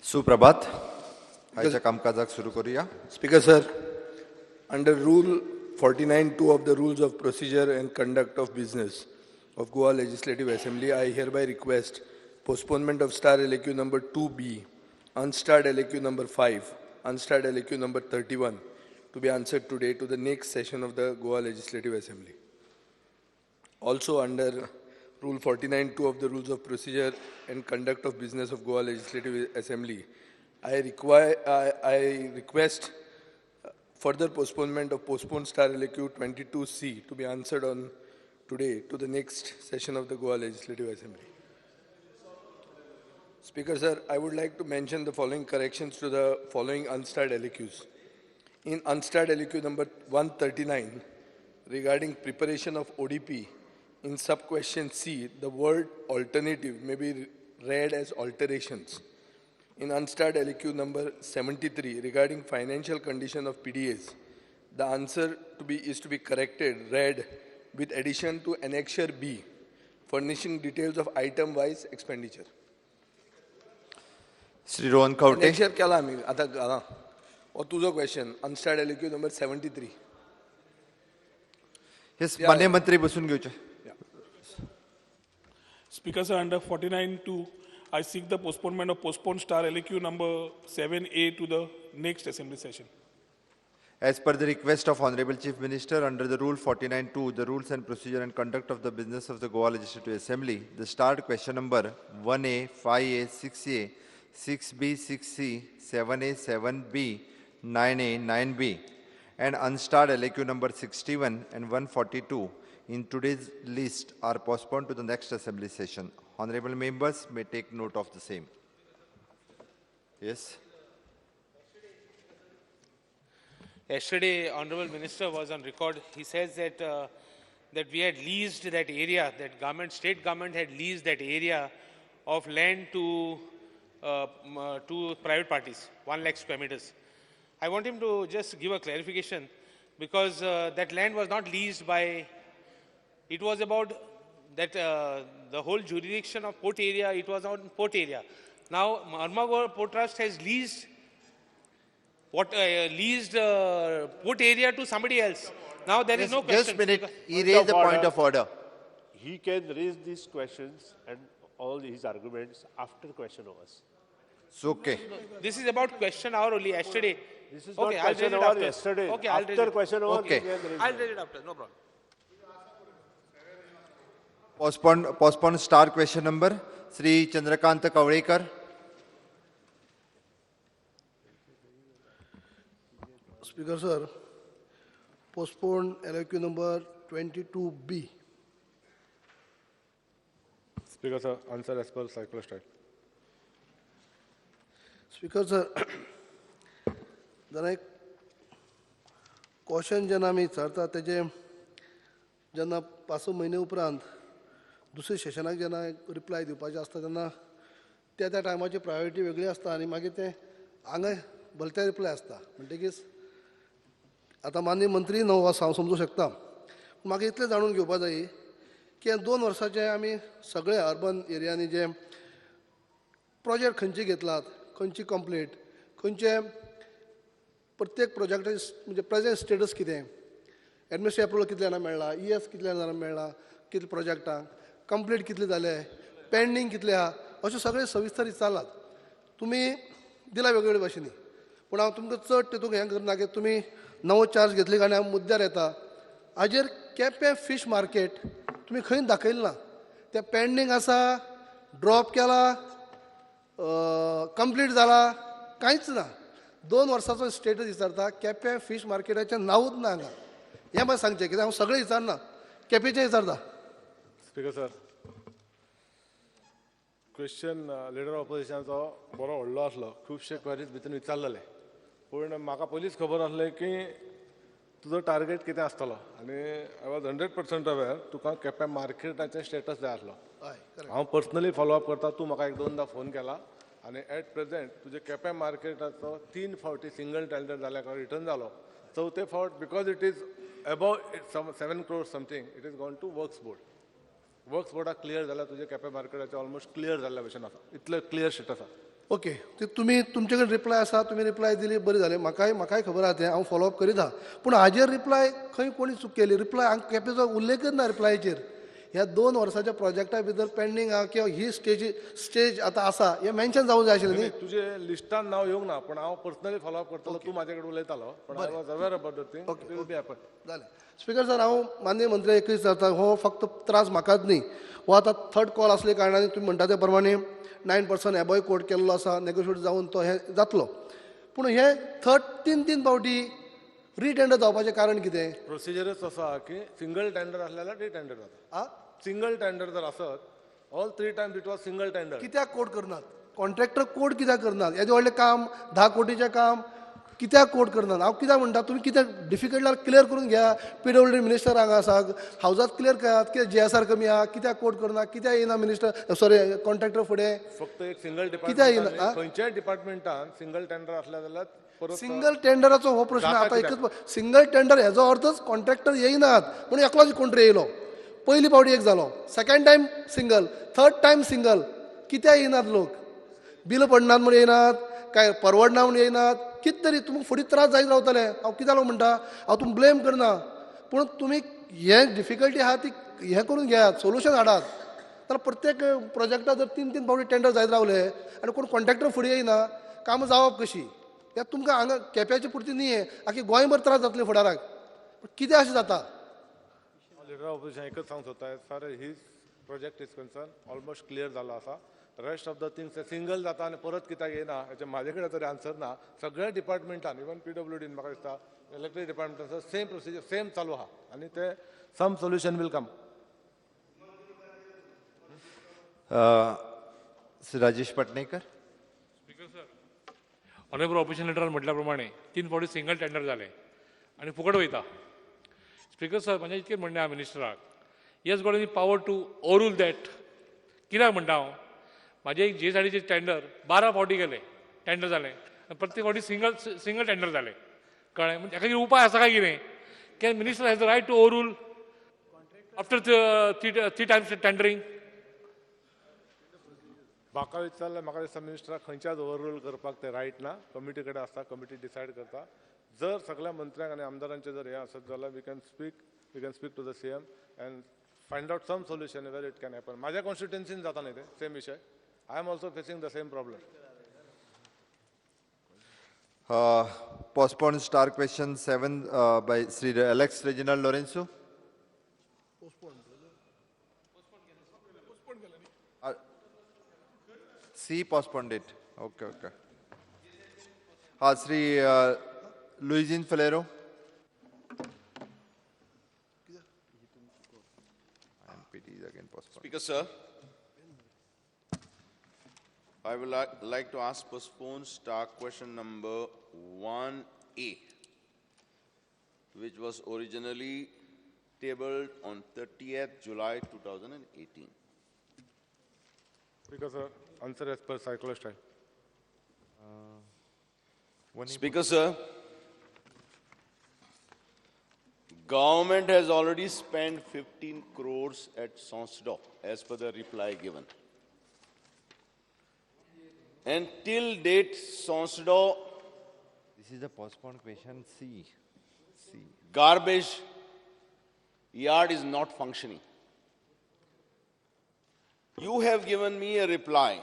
सुप्रभात. आयच्या कामकाजाक सुरू करूया. Speaker sir, under Rule 49(2) of the Rules of Procedure and Conduct of Business of Goa Legislative Assembly, I hereby request postponement of star LAQ number 2B, unstarred LAQ number 5, unstarred LAQ number 31 to be answered today to the next session of the Goa Legislative Assembly. Also under Rule 49(2) of the Rules of Procedure and Conduct of Business of Goa Legislative Assembly, I request further postponement of postponed star LAQ 22C to be answered on today to the next session of the Goa Legislative Assembly. Speaker sir, I would like to mention the following corrections to the following unstarred LAQs. In unstarred LAQ number 139, regarding preparation of ODP, in sub-question C, the word alternative may be read as alterations. In unstarred LAQ number 73, regarding financial condition of PDAs, the answer is to be corrected, read with addition to annexure B, furnishing details of item-wise expenditure. Shri Rohan Khaunte. Annexure केला आमी आतां घाला. हो तुजो question, unstarred LAQ number 73. Yes, माननीय मंत्री बसून घेवचे. Speaker sir, under 49(2), I seek the postponement of postponed star LAQ number 7A to the next assembly session. As per the request of Honorable Chief Minister, under the Rule 49(2), the Rules and Procedure and Conduct of the Business of the Goa Legislative Assembly, the starred question number 1A, 5A, 6A, 6B, 6C, 7A, 7B, 9A, 9B, and unstarred LAQ number 61 and 142 in today's list are postponed to the next assembly session. Honorable members may take note of the same. Yes. Yesterday, Honorable Minister was on record. He says that that we had leased that area, that government, state government had leased that area of land to private parties, 1 lakh square meters. I want him to just give a clarification, because that land was not leased by, it was about that the whole jurisdiction of port area, it was on port area. Now, Marmagao Port Trust has leased port area to somebody else. Now there is no question. Just a minute. He raised the point of order. He can raise these questions and all his arguments after question hours. It's okay. No, this is about question hour only yesterday. This is okay, not question hour yesterday. Okay, I'll after question hour. Okay. I'll raise it after. No problem. Postpone star question number. Shri Chandrakant Kavlekar. Speaker sir, postpone LAQ number 22B. Speaker sir, answer as per circular style. Speaker sir, जेन्ना एक question जेन्ना आमी विचारता तेजे जेन्ना 5 म्हयने उपरांत दुसऱ्या सेशनाक जेन्ना रिप्लाय दिवपाचें आसता तेन्ना त्या त्या टायमाची प्रायोरिटी वेगळी आसता आनी मागीर तें हांगा भलते रिप्लाय आसता. म्हणटकीच आतां माननीय मंत्री न्हू हो हांव समजूं शकता. म्हाका इतलें जाणून घेवपा जाय की 2 वर्साचे आमी सगळे अर्बन एरियांनी जे प्रोजेक्ट खंयचे घेतलात, खंयची कंप्लीट, खंयचे प्रत्येक प्रोजेक्टाचे म्हणजे प्रेजेंट स्टेटस कितें, एडमिनिस्ट्रेटिव अप्रुवल कितले जाणां मेळ्ळा, ई एस कितल्या जाणां मेळ्ळा, कितले प्रोजेक्टांक कंप्लीट कितले जाले, पेंडींग कितले आहा, अशें सगळें सविस्तर विचारलात. तुमी दिला वेगवेगळे भाशेनी, पूण हांव तुमकां चड तितूंक हें करना की तुमी नवो चार्ज घेतली आनी हांव मुद्द्यार येता. हाजेर केपें फीश मार्केट तुमी खंय दाखयलें ना, तें पेंडींग आसा, ड्रॉप केला, कंप्लीट जाला, कांयच ना. 2 वर्साचो स्टेटस विचारता, केपें फीश मार्केटाचें नांवूच ना हांगा. हें म्हाका सांगचें कित्याक हांव सगळें विचारना, केपेंचें विचारता. Speaker sir, question leader ऑपोजिशनाचो बरो व्हडलो आसलो, खुबशे क्वेरीज भितर विचारलेले, पूण म्हाका पयलींच खबर आसलें की तुजो टार्गेट कितें आसतलो आनी I was 100% aware तुका केपें मार्केटाचें स्टेटस जाय आसलो. हांव पर्सनली फॉलोअप करता, तूं म्हाका 1-2दा फोन केला आनी एट प्रेजेंट तुजे केपें मार्केटाचो 3 फावटी सिंगल टेंडर जाल्या कारणान रिटर्न जालो. चवथे फावट because it is above 7 crore something, it is gone to works board. Works बोर्डाक क्लियर जाल्यार तुजें केपें मार्केटाचें ऑलमोस्ट क्लियर जाल्ल्या भशेन आसा, इतलें क्लियर स्टेटस आसा. ओके, ते तुमी तुमचे कडेन रिप्लाय आसा, तुमी रिप्लाय दिली, बरें जालें. म्हाकाय खबर आहा तें, हांव फॉलोअप करीत आहा. पूण हाजेर रिप्लाय खंय कोणी चूक केली? रिप्लाय हांगा केपेंचो उल्लेखच ना रिप्लायचेर. ह्या 2 वर्साच्या प्रोजेक्टा भितर पेंडींग आहा किंवा ही स्टेज आतां आसा हें मेन्शन जावंक जाय आशिल्लें न्ही. तुजे लिस्टान नांव येवंक ना, पूण हांव पर्सनली फॉलोअप करतलो. तूं म्हाजे कडेन उलयतालो, पण I was aware about the thing. Will be happen. जालें. स्पिकर सर, हांव माननीय मंत्री एकूच विचारता, हो फक्त त्रास म्हाकाच न्ही, हो आतां थर्ड कॉल आसले कारणान तुमी म्हणटा ते प्रमाणे 9% एबोय कोड केल्लो आसा, नेगोशिएट जावन तो हें जातलो. पूण हे थर्ड 3 फावटी रिटेंडर जावपाचें कारण कितें? प्रोसिजरच असो आहा की सिंगल टेंडर आसले जाल्यार रिटेंडर जाता. सिंगल टेंडर जर आसत, all 3 times it was single tender. कित्याक कोड करनात? कॉन्ट्रॅक्टर कोड कित्याक करनात? येदें व्हडलें काम, 10 कोटीचें काम कित्याक कोड करनात? हांव कित्याक म्हणटा, तुमी कित्याक डिफिकल्ट जाल्यार क्लियर करून घेया. पीडब्ल्यूडी मिनिस्टर हांगा आसा, हावजात क्लियर करात कित्याक जीएसआर कमी आहा, कित्याक कोड करना, कित्याक येयना मिनिस्टर सॉरी कॉन्ट्रॅक्टर फुडें. फक्त एक सिंगल कित्याक येयना? डिपार्टमेंट, खंयच्याय डिपार्टमेंटान सिंगल टेंडर आसले जाल्यार परत सिंगल टेंडराचो हो प्रश्न आतां एकच. सिंगल टेंडर हेजो अर्थच कॉन्ट्रॅक्टर येयनात म्हणून एकलोच कोण तरी येयलो. पयली फावटी एक जालो, second time single, third time single. कित्याक येयनात लोक? बिलां पडनात म्हूण येयनात, काय परवडना म्हूण येयनात? कितें तरी तुमकां फुडें त्रास जायत रावतले. हांव कित्याक लागून म्हणटा, हांव तुमकां ब्लेम करना, पूण तुमी हे डिफिकल्टी आहा ती हें करून घेयात, सोल्युशन हाडात. तर प्रत्येक प्रोजेक्टा जर 3 फावटी टेंडर जायत रावले आनी कोण कॉन्ट्रॅक्टर फुडें येयना, कामां जावप कशी? ह्या तुमकां हांगा केप्याची पुरती न्ही, आख्खी गोंयभर त्रास जातले फुडाराक. कितें अशें जाता? लिडर ऑफ ऑपोजिशन एकच सांगूंक सोदता, as far as his project is concern almost clear जालो आसा. Rest of the things single जाता आनी परत कित्याक येयना हेचें म्हाजे कडेन तरी आन्सर ना. सगळ्या डिपार्टमेंटान, इवन पीडब्ल्यूडीन म्हाका दिसता इलेक्ट्रीक डिपार्टमेंटान सेम प्रोसिजर सेम चालू आहा आनी ते some solution will come. Shri Rajesh Patnekar. Speaker sir, honourable opposition लिडरान म्हटल्या प्रमाणे 3 फावटी सिंगल टेंडर जालें आनी फुकट वयता. स्पीकर सर, म्हाजें इतकें म्हणणें आहा मिनिस्टराक, he has got any power to overrule that. कित्याक म्हणटा हांव, म्हाजें एक जीएसआयडीचें टेंडर 12 फावटी गेलें, टेंडर जालें आनी प्रत्येक फावटी सिंगल टेंडर जालें. कळ्ळें? म्हणजे हेका कितें उपाय आसा काय कितें? Can minister has the right to overrule after 3 times tendering? म्हाका विचारलें, म्हाका दिसता मिनिस्टराक खंयच्याच ओवररूल करपाक ते रायट ना. कमिटी कडेन आसता, कमिटी डिसायड करता. जर सगळ्या मंत्र्यांक आनी आमदारांचें जर हें आसत जाल्यार we can speak to the CM and find out some solution where it can happen. म्हाज्या कॉन्स्टिट्युएन्सीन जाता न्ही तें सेम विशय. I am also facing the same problem. Postpone star question 7 by Shri Alex Reginald Lourenco. C postponed it. Okay, okay. Shri Luizinho Faleiro. MPT is again postponed. Speaker, sir, I would like to ask postpone star question number 1A, which was originally tabled on 30th July 2018. Speaker, sir, answer as per cyclo style. Speaker, sir, government has already spent 15 crores at Sonsodo as per the reply given. And till date, Sonsodo... This is a postponed question C. C. Garbage yard is not functioning. You have given me a reply.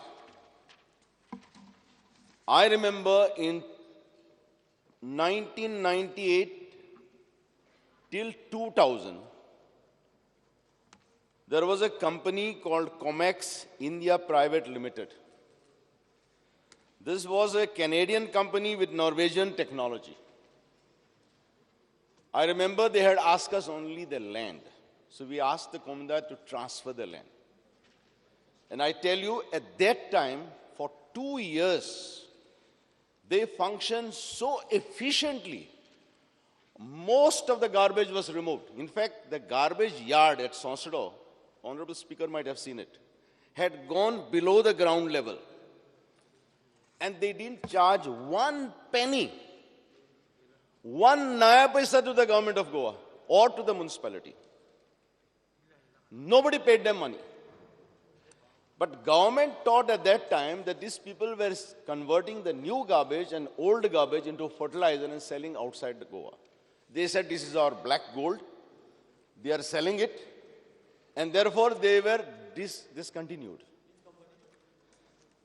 I remember in 1998 till 2000, there was a company called Comex India Private Limited. This was a Canadian company with Norwegian technology. I remember they had asked us only the land. So we asked the Comunidade to transfer the land. And I tell you, at that time, for 2 years, they functioned so efficiently. Most of the garbage was removed. In fact, the garbage yard at Sonsodo, Honorable Speaker might have seen it, had gone below the ground level. And they didn't charge 1 penny, 1 naya paisa to the government of Goa or to the municipality. Nobody paid them money. But government thought at that time that these people were converting the new garbage and old garbage into fertilizer and selling outside Goa. They said this is our black gold. They are selling it. And therefore they were discontinued.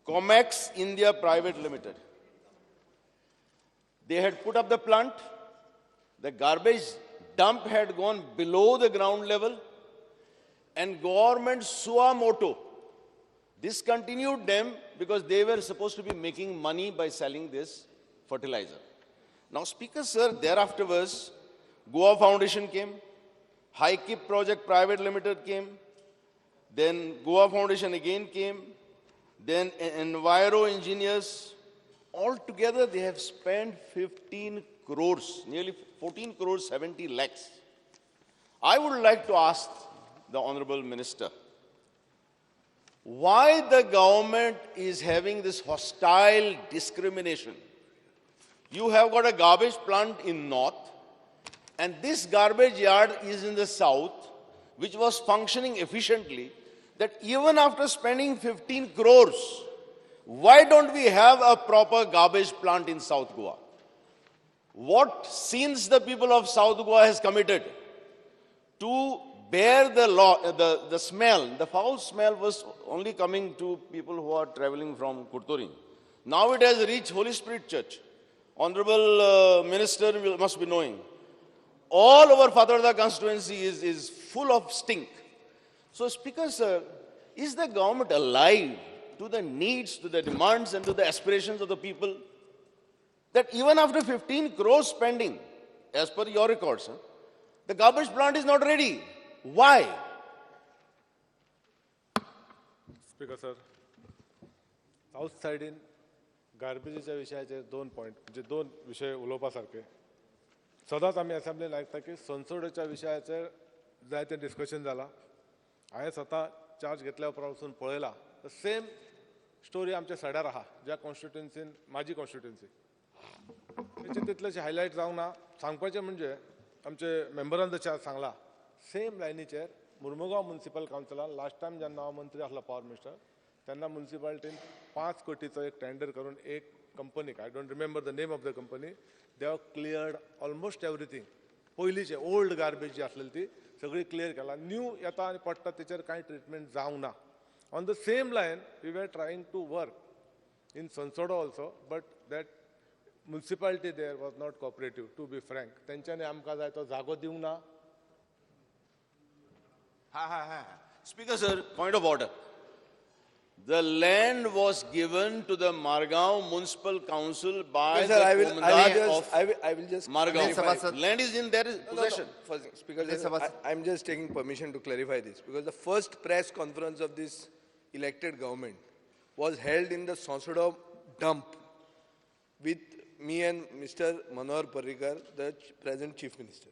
Comex India Private Limited. They had put up the plant. The garbage dump had gone below the ground level. And government sua moto discontinued them because they were supposed to be making money by selling this fertilizer. Now, Speaker sir, thereafter was Goa Foundation came, HiKip Project Private Limited came, then Goa Foundation again came, then Enviro Engineers. Altogether, they have spent 15 crores, nearly 14 crores 70 lakhs. I would like to ask the Honorable Minister, why the government is having this hostile discrimination? You have got a garbage plant in north, and this garbage yard is in the south, which was functioning efficiently, that even after spending 15 crores, why don't we have a proper garbage plant in South Goa? What sins the people of South Goa has committed to bear the law, the smell, the foul smell was only coming to people who are traveling from Curtorim. Now it has reached Holy Spirit Church. Honorable Minister must be knowing. All over Fatorda constituency is full of stink. So Speaker sir, is the government alive to the needs, to the demands and to the aspirations of the people? That even after 15 crores spending, as per your records, the garbage plant is not ready. Why? Speaker sir, south सायडीन गार्बेजीच्या विशयाचेर दोन point, म्हणजे दोन विशय उलोवपा सारके. सदांच आमी असेंब्लीन आयकता की संसोड्याच्या विशयाचेर जायतें डिस्कशन जालां. हांवें स्वता चार्ज घेतल्या उपरांत वचून पळयलां, सेम स्टोरी आमच्या सड्यार आहा, ज्या कॉन्स्टिट्युएन्सीन, म्हाजी कॉन्स्टिट्युएन्सी, तेचे तितलेशें हायलायट जावंक ना. सांगपाचें म्हणजे आमचे मेंबरान जशें सांगलां, सेम लायनीचेर मुर्मुगांव म्युनिसिपल कावन्सिलान लास्ट टायम जेन्ना हांव मंत्री आसलो, पावर मिनिस्टर, तेन्ना म्युनिसिपालिटीन 5 कोटीचो एक टेंडर करून एक कंपनीक, I don't remember the name of the company, they have cleared almost everything. पयलींचे ओल्ड गार्बेज जी आसलेली ती सगळी क्लियर केला. न्यू येता आनी पडटा तेचेर कांय ट्रिटमेंट जावंक ना. On the same line we were trying to work in Sonsodo also, but that municipality there was not cooperative, to be frank. तेंच्यांनी आमकां जाय तो जागो दिवंक ना. Ha, ha, ha. Speaker sir, point of order. The land was given to the Margao Municipal Council by Sir, the I will, Comunidad of I will just Margao. clarify. Land is in their possession. No, no. First, Speaker, sir, I'm just taking permission to clarify this, because the first press conference of this elected government was held in the Sonsodo dump with me and Mr. Manohar Parrikar, the present Chief Minister.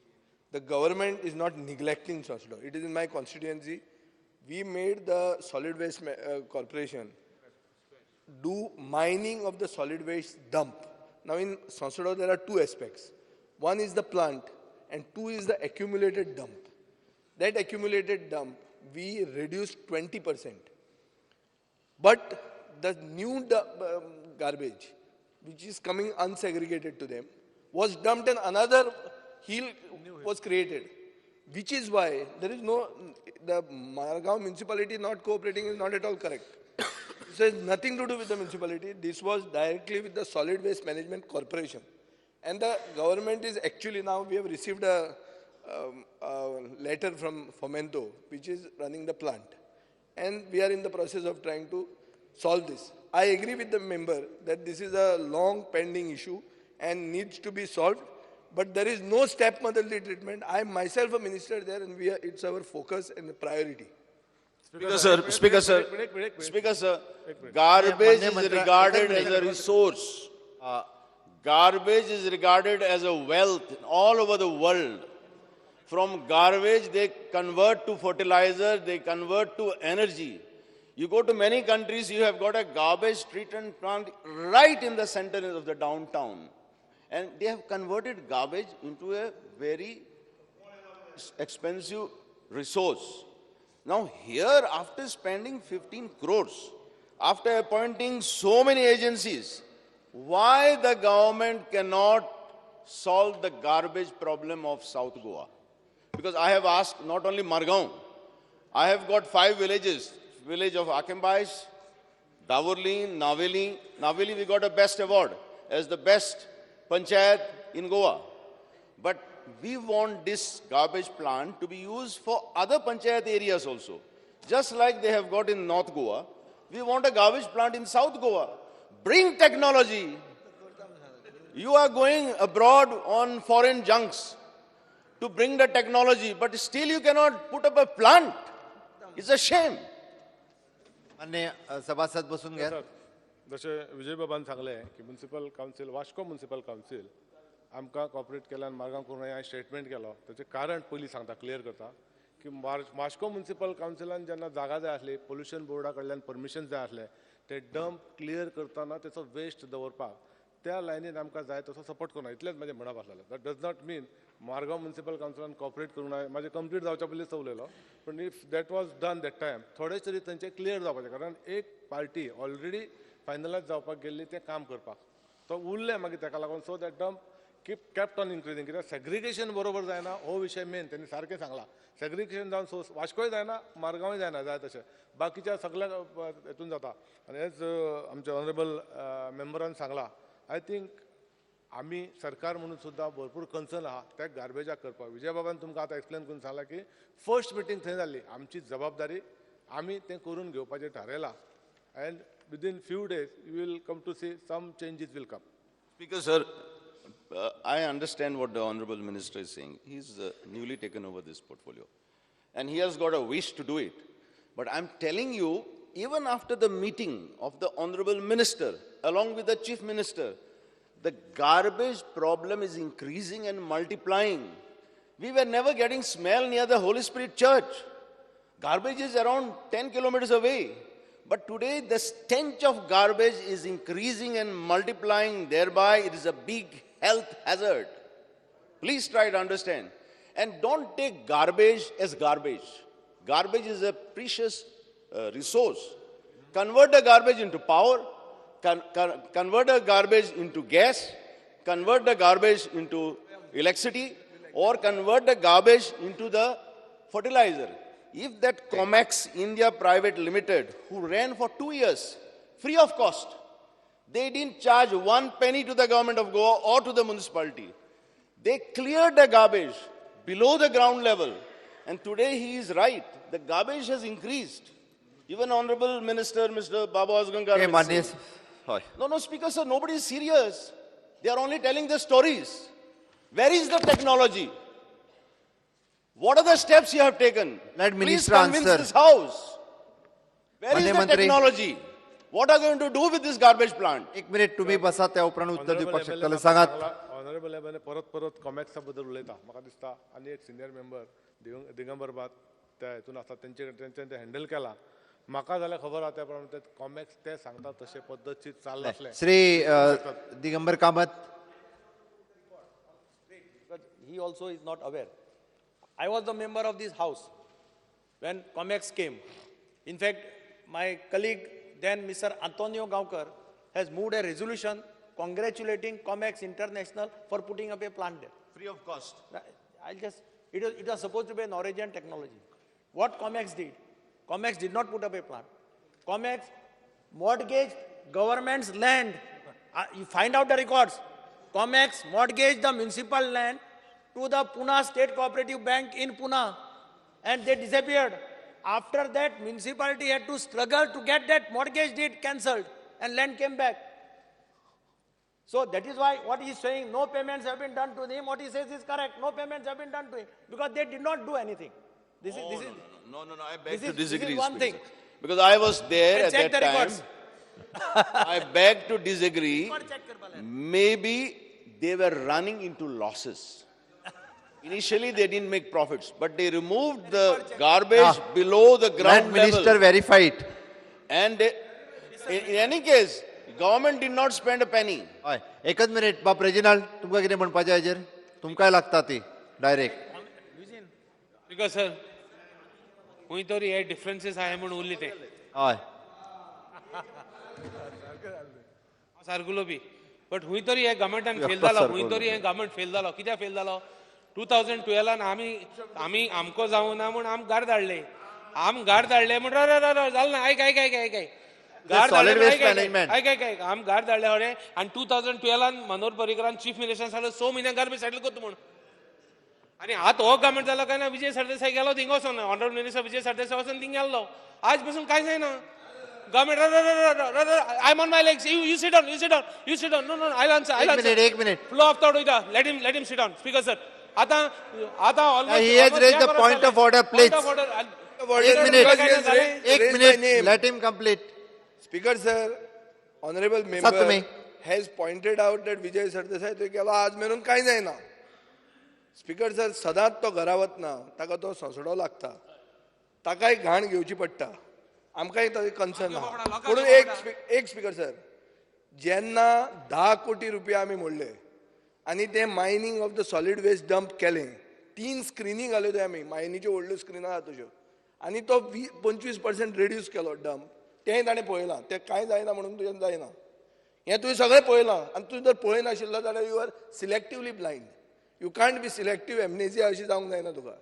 The government is not neglecting Sonsodo. It is in my constituency. We made the Solid Waste Corporation do mining of the solid waste dump. Now in Sonsodo there are two aspects. One is the plant and two is the accumulated dump. That accumulated dump, we reduced 20%. But the new garbage, which is coming unsegregated to them, was dumped and another hill was created. Which is why there is no, the Margao municipality not cooperating is not at all correct. This has nothing to do with the municipality. This was directly with the Solid Waste Management Corporation. And the government is actually now, we have received a letter from Fomento, which is running the plant. And we are in the process of trying to solve this. I agree with the member that this is a long pending issue and needs to be solved. But there is no step motherly treatment. I am myself a minister there, and we are, it's our focus and the priority. Speaker sir, Speaker sir, Speaker sir, garbage is regarded as a resource. Garbage is regarded as a wealth all over the world. From garbage, they convert to fertilizer, they convert to energy. You go to many countries, you have got a garbage treatment plant right in the center of the downtown. And they have converted garbage into a very expensive resource. Now here, after spending 15 crores, after appointing so many agencies, why the government cannot solve the garbage problem of South Goa? Because I have asked not only Margao, I have got 5 villages, village of Akembais, Davorlim, Naveli. Naveli, we got a best award as the best panchayat in Goa. But we want this garbage plant to be used for other panchayat areas also. Just like they have got in North Goa, we want a garbage plant in South Goa. Bring technology. You are going abroad on foreign junks to bring the technology, but still you cannot put up a plant. It's a shame. मान्य सभासद बसून घ्या. जशें विजय बाबान सांगलें की municipal council, Vasco municipal council आमकां cooperate केल्यान मारगांव करून हांवें स्टेटमेंट केलो. ताचें कारण पयलीं सांगता, क्लियर करता की वास्को म्युनिसिपल कावन्सिलान जेन्ना जागा जाय आसली, पोल्युशन बोर्डा कडल्यान परमिशन जाय आसलें, ते डंप क्लियर करतना तेचो वेस्ट दवरपाक त्या लायनीन आमकां जाय तसो सपोर्ट करूं, इतलेंच म्हाजें म्हणप आसलेलें. That does not mean Margao municipal कावन्सिलान cooperate करूं ना, म्हाजें कंप्लीट जावच्या पयलींच उलयलो. पूण if that was done that time थोडे तरी तेंचें क्लियर जावपाचें, कारण एक पार्टी ऑलरेडी फायनलायज जावपाक गेल्ली तें काम करपाक, तो उरलें मागीर ताका लागून. So that dump kept on increasing, कित्याक सेग्रिगेशन बरोबर जायना हो विशय मेन तेणी सारकें सांगलां. सेग्रिगेशन जावन सो वास्कोय जायना, मारगांवय जायना, जाय तशें बाकीच्या सगळ्या हेतून जाता. आनी हेच आमच्या ऑनरेबल मेंबरान सांगलां, I think आमी सरकार म्हणून सुद्दां भरपूर कन्सर्न आहा त्या गार्बेजाक करपाक. विजय बाबान तुमकां आतां एक्सप्लेन करून सांगलां की फर्स्ट मिटींग थंय जाल्ली, आमची जबाबदारी आमी तें करून घेवपाचें थारायलां. And within few days you will come to see some changes will come. Speaker sir, I understand what the Honorable Minister is saying. He's newly taken over this portfolio and he has got a wish to do it. But I'm telling you, even after the meeting of the Honorable Minister along with the Chief Minister, the garbage problem is increasing and multiplying. We were never getting smell near the Holy Spirit Church. Garbage is around 10 kilometers away. But today the stench of garbage is increasing and multiplying. Thereby it is a big health hazard. Please try to understand. And don't take garbage as garbage. Garbage is a precious resource. Convert the garbage into power, convert the garbage into gas, convert the garbage into electricity, or convert the garbage into the fertilizer. If that Comex India Private Limited, who ran for 2 years, free of cost, they didn't charge 1 penny to the government of Goa or to the municipality. They cleared the garbage below the ground level. And today he is right. The garbage has increased. Even Honorable Minister, Mr. Baba Azgaonkar. No, no, Speaker sir, nobody is serious. They are only telling the stories. Where is the technology? What are the steps you have taken? Let Please Minister convince answer. this house. Where is Mane the Mantri. technology? What are going to do with this garbage plant? एक minute तुम्ही बसा, त्या उपरांत उत्तर दिवपाक शकतले. सांगात. Honourable M L A परत परत कॉमॅक्सा बद्दल उलयता, म्हाका दिसता आनी एक सिनियर मेंबर दिगंबर बाब त्या हितून आसा, तेंचे तेंच्यान तें हँडल केलां. म्हाका जाल्यार खबर आहा त्या प्रमाणे ते कॉमॅक्स ते सांगता तशें पद्दतशीर चल्लासलें. Shri Digambar Kamat. He also is not aware. I was the member of this house when Comex came. In fact, my colleague then Mr. Antonio Gaonkar has moved a resolution congratulating Comex International for putting up a plant there. Free of cost. It was supposed to be a Norwegian technology. What Comex did? Comex did not put up a plant. Comex mortgaged government's land. You find out the records. Comex mortgaged the municipal land to the Pune State Cooperative Bank in Pune, and they disappeared. After that, municipality had to struggle to get that mortgage deed cancelled, and land came back. So that is why what he is saying, no payments have been done to him. What he says is correct. No payments have been done to him because they did not do anything. This is, this is, No, no, no, I beg This to is- this is disagree. one Speaker, thing. sir. Because I was there And at check that the time. records. I beg to disagree. Record check करपा लाय. Maybe they were running into losses. Initially, they didn't make profits, but they removed the garbage below the Let ground Minister level. verify it. And they, in any case, government did not spend a penny. हय, एकच minute बाब Reginald, तुमकां कितें म्हणपाचें हाजेर? तुमकांय लागता ती direct. Because sir, खंय तरी हे डिफरन्सीस आहाय म्हूण उरली ते. हय. सारकुलो बी बट खंय तरी हे गव्हर्मेंटान फेल जालो, खंय तरी हे गव्हर्मेंट फेल जालो. कित्याक फेल जालो? 2012 आमी आमी आमको जावं ना म्हूण आम गार धाडले, आम गार धाडले म्हूण जालें ना. आयक आयक आयक आयक आयक गार धाडले, आयक आयक आयक आम गार धाडले हरे. आनी 2012 मनोहर पर्रीकरान चीफ मिनिस्टर सांगलो 6 म्हयन्याक गार्बेज सेटल करता म्हूण. आनी आतां हो गव्हर्मेंट जालो काय ना, विजय सरदेसाय गेलो थिंग वचोन, ऑनरेबल मिनिस्टर विजय सरदेसाय वचोन थिंग गेल्लो. आज पसून कांय जायना. Government, I am on my legs. You sit down, you sit down, you sit down. No no, I answer, I answer. एक मिनिट, फ्लो ऑफ थॉट वयता. Let him, let him sit down. Speaker sir, आता आता almost he has raised the point of order, please. एक minute, एक minute, let him complete. Speaker sir, honourable member has pointed out that Vijay Sardesai तो गेलो, आज मेरेन कांय जायना. स्पीकर सर, सदांच तो घरा वतना ताका तो सोंसडो लागता, ताकाय घाण घेवची पडटा, आमकांय ताजें कन्सर्न आहा. म्हणून एक स्पीकर सर, जेन्ना 10 कोटी रुपया आमी मोडले आनी ते mining of the solid waste dump केलें, 3 स्क्रिनी घाल्यो त्यो आमी, मायनीच्यो व्हडल्यो स्क्रिना आहा तश्यो, आनी तो 25% रेड्यूस केलो डंप, तेंय ताणें पळयलां. तें कांय जायना म्हणून तुज्यान जायना, हें तुवें सगळें पळयलां. आनी तूं जर पळयनाशिल्लो जाल्यार you are selectively blind. You can't be selective amnesia अशी जावंक जायना तुका.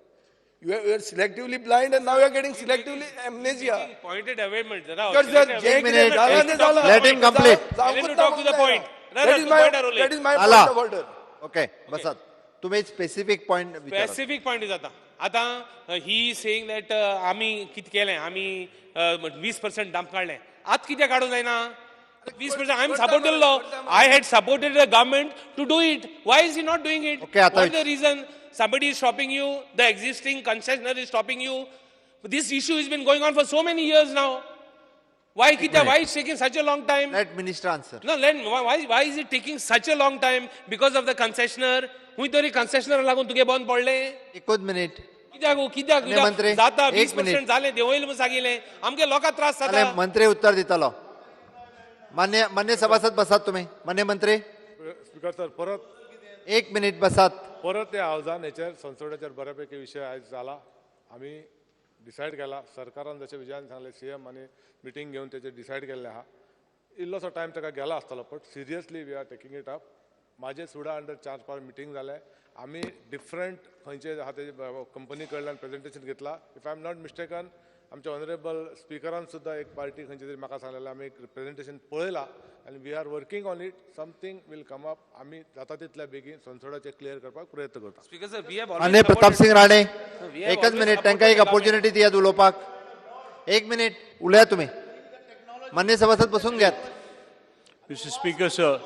You are selectively blind and now you are getting selectively amnesia. Pointed away Let him complete. Let him talk to the point. That is my point of order. Okay, बसात. तुम्ही specific point विचारा. Specific point जाता आतां. He saying that आमी कितें केलें, आमी 20% dump काडलें. आतां कित्याक काडूंक जायना 20%? I am support दिल्लो. I had supported the government to do it. Why is he not doing it? What is the reason? Somebody is stopping you, the existing concessionaire is stopping you. This issue has been going on for so many years now. Why kita, why is taking such a long time? Let minister answer. No, let, why is it taking such a long time? Because of the concessionaire. हुई तरी concessionaire लागून तुगे बंद पडले. एकूच minute. कित्याक कित्याक जाता 20% जालें देंवयलें म्हूण सांगिल्लें. आमगे लोकांक त्रास जाता. मंत्री उत्तर दितलो. मान्य मान्य सभासद बसात तुम्ही. मान्य मंत्री. स्पीकर सर, परत एक मिनिट बसात. परत त्या हावजान हेचेर संसदेचेर बऱ्यापैकी विशय आयज जाला. आमी डिसायड केला, सरकारान जशें विजयान सांगलें, सी एम आनी मिटींग घेवन तेचेर डिसायड केल्लें आहा. इल्लोसो टायम ताका गेला आसतलो, but seriously we are taking it up. म्हाजे सुडा अंडर 4-5 मिटींग जाले. आमी डिफरंट खंयचे आहा तेजे कंपनी कडल्यान प्रेजेंटेशन घेतला. If I am not mistaken, आमच्या ऑनरेबल स्पिकरान सुद्दां एक पार्टी खंयची तरी म्हाका सांगलेलें, आमी एक प्रेजेंटेशन पळयलां आनी we are working on it. Something will come up. आमी जाता तितल्या बेगीन संसदाचें क्लियर करपाक प्रयत्न करता. माननीय प्रतापसिंग राणे, एकच मिनिट, तांकां एक ऑपॉर्च्युनिटी दियात उलोवपाक. एक मिनिट उलयात तुमी. मान्य सभासद बसून घेयात. Mister speaker sir.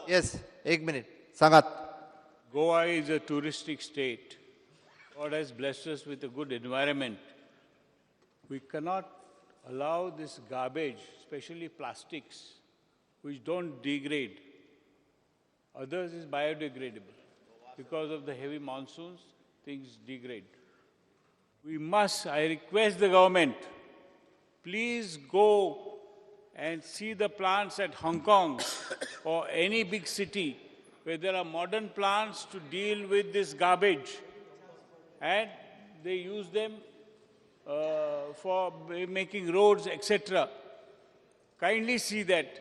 येस, एक मिनिट सांगात. Goa is a touristic state. God has blessed us with a good environment. We cannot allow this garbage, especially plastics, which don't degrade. Others is biodegradable. Because of the heavy monsoons, things degrade. We must, I request the government, please go and see the plants at Hong Kong or any big city where there are modern plants to deal with this garbage. And they use them for making roads, etc. Kindly see that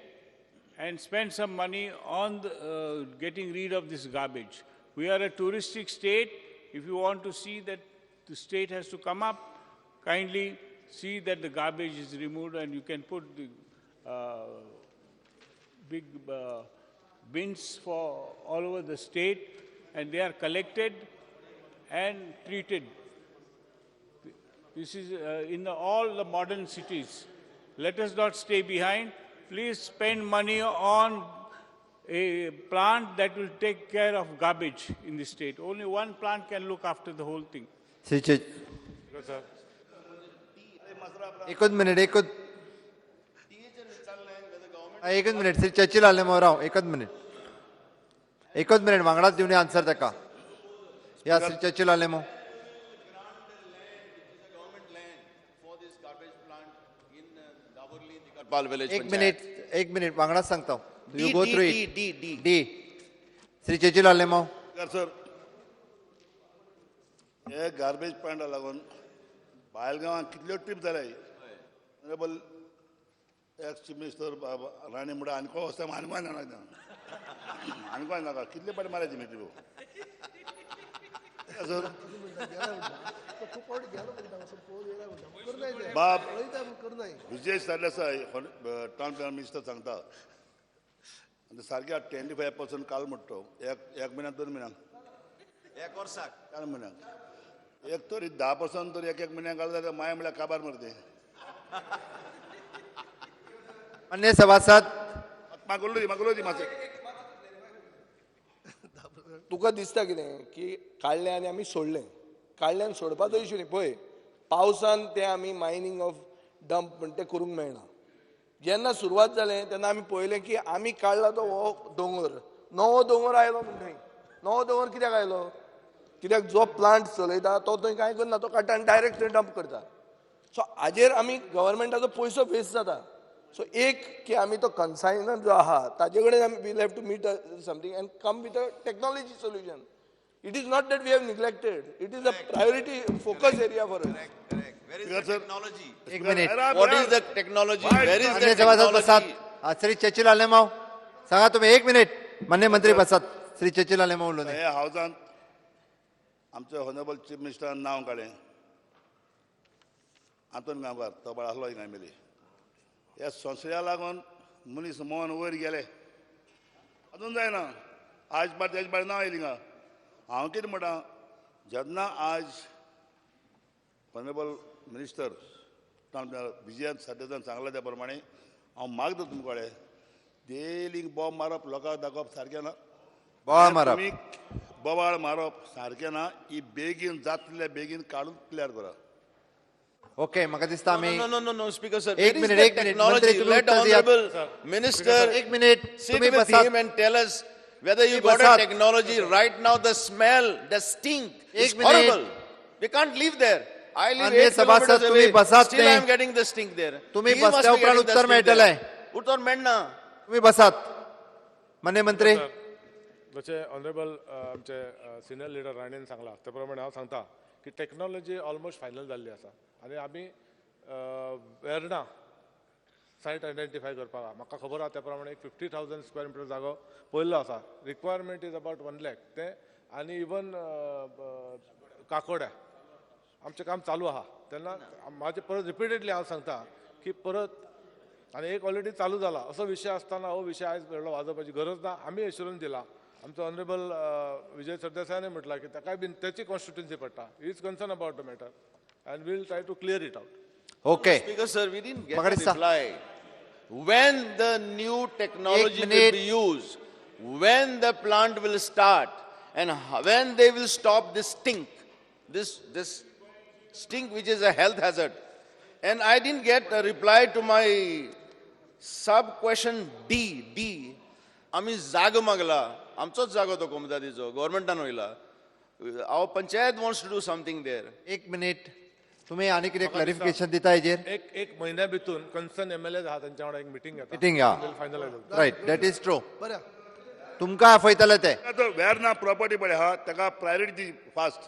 and spend some money on the, getting rid of this garbage. We are a touristic state. If you want to see that the state has to come up, kindly see that the garbage is removed and you can put the big bins for all over the state, and they are collected and treated. This is in all the modern cities. Let us not stay behind. Please spend money on a plant that will take care of garbage in the state. Only one plant can look after the whole thing. एकच minute, एकच minute. Shri Churchill आलेमोराव, एकच minute, एकच minute. वांगडाच दिवनी answer ताका. या Shri Churchill आलेमो. एक minute, एक minute, वांगडाच सांगता. You go through it. D. Shri Churchill Alemao. Sir, हे गार्बेज प्लांटा लागून बायलगांवांत कितल्यो ट्रीप जाले. Honourable ex chief minister Rane म्हणटा आनी कोण वचता आनी कोण नाका आनी कोण नाका कितले पाटी मारायची मी ट्रिपो सर. बाब Vijay Sardesai town plan minister सांगता आनी सारके 25% काल म्हणटा एक म्हयन्याक 2 म्हयन्यांक एक वर्साक 4 म्हयन्यांक एक तरी 10% तरी एक एक म्हयन्याक घाल जाल्यार माय म्हळ्यार काबार मरते. मान्य सभासद म्हाका उलोवं मातशें. तुका दिसता कितें की काडलें आनी आमी सोडलें, काडलें आनी सोडपाचो इशू न्ही. पळय पावसान तें आमी मायनींग ऑफ डंप म्हण तें करूंक मेळना. जेन्ना सुरवात जालें तेन्ना आमी पळयलें की आमी काडला तो हो दोंगर, नवो दोंगर आयलो म्हण थंय. नवो दोंगर कित्याक आयलो? कित्याक जो प्लांट चलयता तो थंय कांय करना, तो काडटा आनी डायरेक्ट थंय डंप करता. सो हाजेर आमी गव्हर्मेंटाचो पयसो वेस्ट जाता. सो एक की आमी तो कन्सायनर जो आहा ताजे कडेन आमी we'll have to meet something and come with a technology solution. It is not that we have neglected, it is a priority focus area for us. एक minute. What is the technology? Where is the technology? Shri Churchill Alemao सांगा तुम्ही. एक minute मान्य मंत्री बसात. Shri Churchill Alemao उलोवं. हे हावजांत आमचे honourable chief मिनिस्टरान नांव काडलें आंतोन गांवकार, तो बाळ आसलो हिंगा मेली. ह्या संशया लागून मनीस मन वयर गेले, अजून जायना. आज पाट तेज पाट नांव आयली हिंगा. हांव कितें म्हणटा, जेन्ना आज ऑनरेबल मिनिस्टर विजयान सरदेसान सांगलां त्या प्रमाणे हांव मागता तुमकां कडेन डेली बॉम्ब मारप लोकांक दाखोवप सारकें ना. बोवाळ मारप, बोवाळ मारप सारकें ना. ही बेगीन जातले बेगीन काडून क्लियर करा. ओके, म्हाका दिसता आमी No, no, no, no, Speaker sir. एक मिनिट, एक मिनिट मंत्री तुम्ही उत्तर दियात. Minister, एक minute sit with him and tell us whether you got a technology right now. The smell, the stink is horrible. We can't live there. I live 8 kilometers away. Still I am getting the stink there. तुम्ही बसल्या उपरांत उत्तर मेळटलें. उत्तर मेळना. तुम्ही बसात. मान्य मंत्री, जशें ऑनरेबल आमचे सिनियर लिडर राणेन सांगला त्या प्रमाणे हांव सांगता की टॅक्नॉलॉजी ऑलमोस्ट फायनल जाल्ली आसा आनी आमी वेर्णा सायट आयडेंटिफाय करपाक आहा. म्हाका खबर आहा त्या प्रमाणे एक 50,000 स्क्वेअर मिटर जागो पळयल्लो आसा. रिक्वायरमेंट is about 1 lakh तें आनी इवन काकोड्या आमचें काम चालू आहा. तेन्ना म्हाजें परत रिपिटेडली हांव सांगता की परत आनी एक ऑलरेडी चालू जाला असो विशय आसतना हो विशय आयज व्हडलो वाजोवपाची गरज ना. आमी एश्युरन्स दिला. आमचो ऑनरेबल विजय सरदेसायानय म्हटलां की ताकाय बीन तेची कॉन्स्टिट्युन्सी पडटा. He is concern about the matter and we'll try to clear it out. Okay. Speaker sir, we didn't get a reply. When the new technology will be used, when the plant will start, and when they will stop this stink, this stink which is a health hazard. And I didn't get a reply to my sub question D. D. आमी जागो मागला, आमचोच जागो तो कोमुनिदादीचो, गव्हर्मेंटान वयला. Our panchayat wants to do something there. एक minute, तुम्ही आनी कितें clarification दिता हेजेर? एक म्हयन्या भितून कन्सर्न एमएलए आहा तांच्या वांगडा एक मिटींग घेता. मिटींग आहा. Finalise. Right, that is true. तुमकां आपयतले ते. वेर्ना प्रॉपर्टी पळय आहा ताका प्रायोरिटी फास्ट.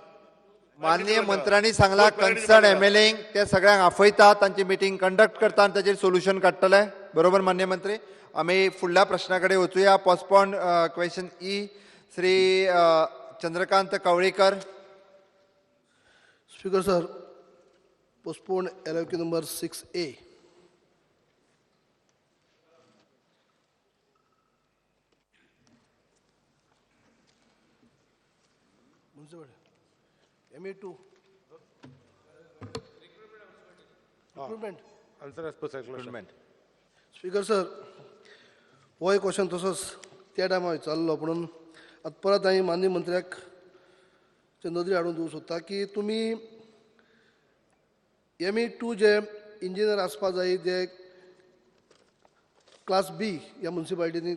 माननीय मंत्र्यांनी सांगला कन्सर्न एमएलए ते सगळ्यांक आपयता, तांची मिटींग कंडक्ट करता आनी ताचेर सोल्युशन काडटले. बरोबर मान्य मंत्री? आमी फुडल्या प्रश्ना कडेन वचुया. Postpone question E Shri Chandrakant Kavlekar. Speaker sir, postpone LOQ number 6A. MA2. Recruitment. Answer as per circular. Recruitment. Speaker sir, हो एक क्वेश्चन तसोच त्या टायमार विचारलो म्हणून आतां परत हांवें माननीय मंत्र्याक नदरी हाडून दिवंक सोदता की तुमी MA2 जे इंजिनियर आसपा जाय जे क्लास बी ह्या मुन्सिपालिटींनी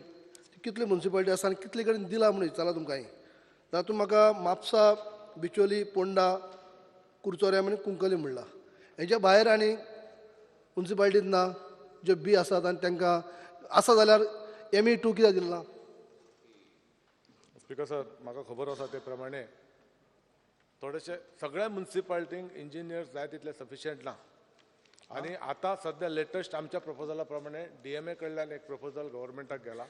कितल्यो मुन्सिपालिटी आसा आनी कितले कडेन दिला म्हणून विचारलां तुमकां हांवें. तातूंत म्हाका म्हापसा, बिचोली, पोंडा, कुरचोऱ्या आनी कुंकली म्हणलां. हेच्या भायर आनी मुन्सिपालिटींत ना ज्यो बी आसात आनी तांकां आसा जाल्यार MA2 कित्याक दिलें ना? स्पीकर सर, म्हाका खबर आसा ते प्रमाणे थोडेशे सगळ्या मुन्सिपालिटींक इंजिनियर्स जाय तितले सफिशियंट ना. आनी आतां सद्या लेटस्ट आमच्या प्रपोजला प्रमाणे डीएमए कडल्यान एक प्रपोजल गव्हर्मेंटाक गेला.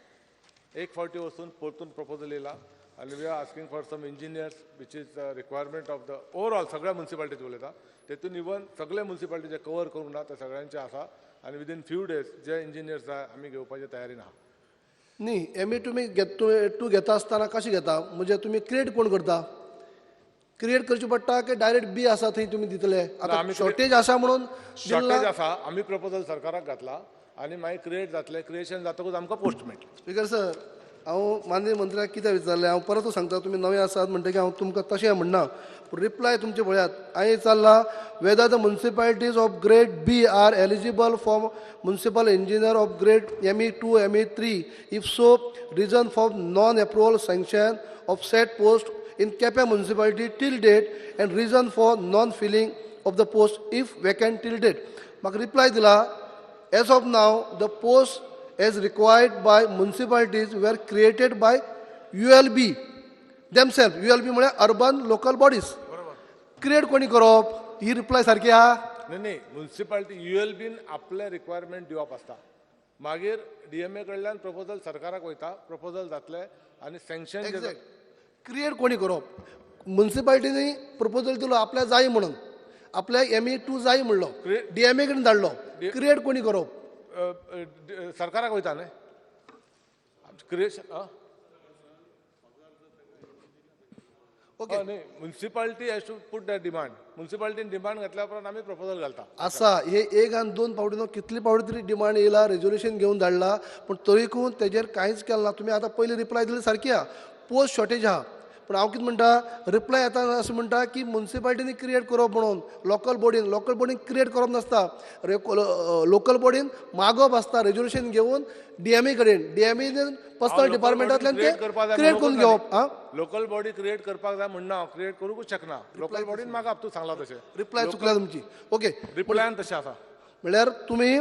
एक फावटी वचून परतून प्रपोजल येयला आनी we are asking for some engineers which is requirement of the overall सगळ्या मुन्सिपालिटीज उलयता. तेतून इवन सगळे मुन्सिपालिटी जे कवर करूंक ना ते सगळ्यांचे आसा आनी विदीन फ्यू डेज जे इंजिनियर्स जाय आमी घेवपाची तयारीन आहा. न्ही, एम ए तुमी टू घेता आसतना कशें घेता? म्हणजे तुमी क्रिएट कोण करता? क्रिएट करचे पडटा की डायरेक्ट बी आसा थंय तुमी दितले? आतां शॉर्टेज आसा म्हणून शॉर्टेज आसा, आमी प्रपोजल सरकाराक घातला आनी मागीर क्रिएट जातले. क्रिएशन जातकूच आमकां पोस्ट मेळटली. स्पीकर सर, हांव माननीय मंत्र्याक कितें विचारलें, हांव परत सांगता, तुमी नवे आसात म्हणटकीर हांव तुमकां तशें म्हणना, पूण रिप्लाय तुमचे पळयात. हांवें विचारला whether the municipalities of grade B are eligible for municipal engineer of grade ME 2 ME 3, if so reason for non approval sanction of said post in Quepem municipality till date and reason for non filling of the post if vacant till date. म्हाका reply दिला, as of now the post as required by municipalities were created by ULB themselves. ULB म्हळ्यार urban local bodies. Create कोणी करप? ही reply सारकी आहा? न्ही न्ही, municipality युएलबीन आपलें रिक्वायरमेंट दिवप आसता, मागीर डीएमए कडल्यान प्रपोजल सरकाराक वयता, प्रपोजल जातलें आनी सँक्शन. एक्झॅक्ट. क्रिएट कोणी करप? मुन्सिपालिटीनी प्रपोजल दिलो आपल्या जाय म्हणून, आपल्या ME 2 जाय म्हणलो, डीएमए कडेन धाडलो, क्रिएट कोणी करप? सरकाराक वयता न्ही क्रिएशन. ओके, न्ही, municipality has to put the demand. मुन्सिपालिटीन demand घातल्या उपरांत आमी प्रपोजल घालता. आसा हे एक आनी दोन फावटी न्हू, कितले फावटी तरी डिमांड येयला, रेजोल्युशन घेवन धाडला, पूण तरीकून तेजेर कांयच केलें ना. तुमी आतां पयलीं रिप्लाय दिली सारकी आहा, पोस्ट शॉर्टेज आहा, पूण हांव कितें म्हणटा, रिप्लाय येता अशें म्हणटा की मुन्सिपालिटीनी क्रिएट करप म्हणून, लोकल बॉडीन. लोकल बॉडीन क्रिएट करप नासता, लोकल बॉडीन मागप आसता रेजोल्युशन घेवन डीएमए कडेन, डीएमए पर्सनल डिपार्टमेंटांतल्यान ते क्रिएट करून घेवप. आं, लोकल बॉडी क्रिएट करपाक जाय म्हणना, क्रिएट करूंकूच शकना. लोकल बॉडीन मागप, तूं सांगला तशें. रिप्लाय चुकला तुमची. ओके, रिप्लायन तशें आसा. म्हळ्यार तुमी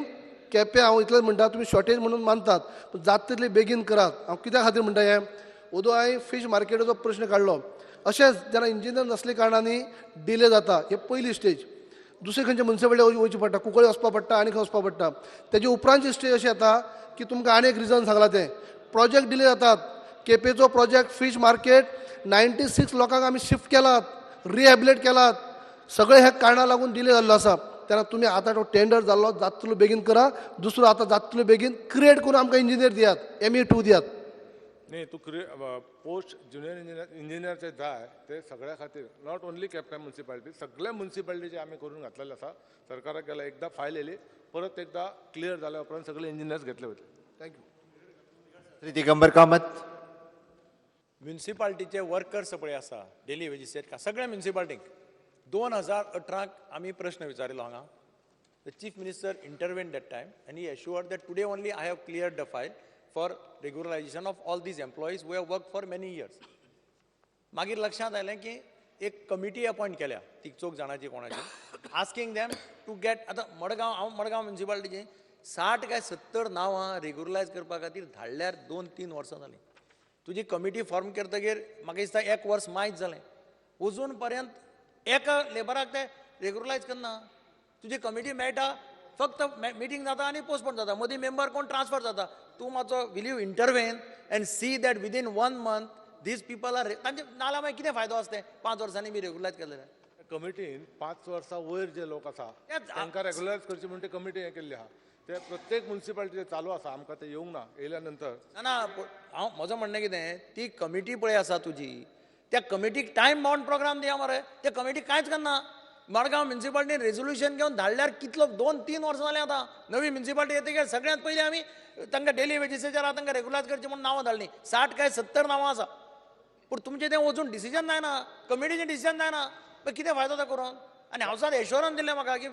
केपें, हांव इतलें म्हणटा, तुमी शॉर्टेज म्हणून मानतात, पूण जाता तितले बेगीन करात. हांव कित्या खातीर म्हणटा हें, ओदो हांवें फीश मार्केटाचो प्रश्न काडलो, अशेंच जेन्ना इंजिनियर नासले कारणांनी डिले जाता, हे पयली स्टेज. दुसरे खंयचे मुन्सिपालिटी वयचें पडटा, कुंकळी वचपा पडटा आनी खंय वचपा पडटा. तेजे उपरांतची स्टेज अशी येता की तुमकां आनी एक रिजन सांगलां, तें प्रोजेक्ट डिले जातात. केपेंचो प्रोजेक्ट फीश मार्केट 96 लोकांक आमी शिफ्ट केलात, रिहेबिलेट केलात, सगळे ह्या कारणाक लागून डिले जाल्लो आसा. तेन्ना तुमी आतां तो टेंडर जाल्लो जाता तितलो बेगीन करा. दुसरो आतां जाता तितलो बेगीन क्रिएट करून आमकां इंजिनियर दियात, ME 2 दियात. न्ही, तूं पोस्ट ज्युनियर इंजिनियरचे जाय ते सगळ्या खातीर, not only Quepem municipality, सगळ्या मुन्सिपालिटीचे आमी करून घातलेले आसा. सरकाराक गेला एकदां फायल येयली, परत एकदां क्लियर जाल्या उपरांत सगळे इंजिनियर्स घेतले वयतले. Thank you. Shri Digambar Kamat. म्युनिसिपालिटीचे वर्कर्स पळय आसा डेली वेजीसेर सगळ्या म्युनिसिपालिटींक 2018 आमी प्रश्न विचारिल्लो हांगा. The chief minister intervened that time and he assured that today only I have cleared the file for regularization of all these employees who have worked for many years. मागीर लक्षांत आयलें की एक कमिटी अपॉयंट केल्या ती चौग जाणांची कोणाची, आस्किंग देम टू गेट. आतां मडगांव, हांव मडगांव म्युनिसिपालिटीची 60 काय 70 नांवां रेगुलरायज करपा खातीर धाडल्यार 2-3 वर्सां जालीं. तुजी कमिटी फॉर्म करतगीर म्हाका दिसता 1 वर्स मायज जालें, अजून पर्यंत एका लेबराक ते रेगुलरायज करना. तुजी कमिटी मेळटा, फक्त मिटींग जाता आनी पोस्टपोन जाता, मदीं मेंबर कोण ट्रान्सफर जाता. तूं मातसो will you intervene and see that within 1 month these people are, तांचे नाल्यार मागीर कितें फायदो आसा ते 5 वर्सांनी बी रेगुलरायज केल्ले. कमिटीन 5 वर्सां वयर जे लोक आसा तांकां रेगुलरायज करचे म्हूण ते कमिटी हें केल्ली आहा. ते प्रत्येक मुन्सिपालिटीचे चालू आसा, आमकां ते येवंक ना, येयल्या नंतर ना. हांव म्हजो म्हणणें कितें, ती कमिटी पळय आसा तुजी, त्या कमिटीक टायम बाउंड प्रोग्राम दिया मरे. त्या कमिटी कांयच करना. मडगांव म्युनिसिपालिटीन रेजोल्युशन घेवन धाडल्यार कितलो 2-3 वर्सां जालीं. आतां नवी म्युनिसिपालिटी येतकीर सगळ्यांत पयलीं आमी तांकां डेली वेजीसाचेर आतां तांकां रेगुलरायज करचें म्हूण नांवां धाडलीं, 60 काय 70 नांवां आसा. पूण तुमचें तें वचून डिसिजन जायना, कमिटीचें डिसिजन जायना, मागीर कितें फायदो तो करून? आनी हावसान एश्योरन्स दिलें म्हाका की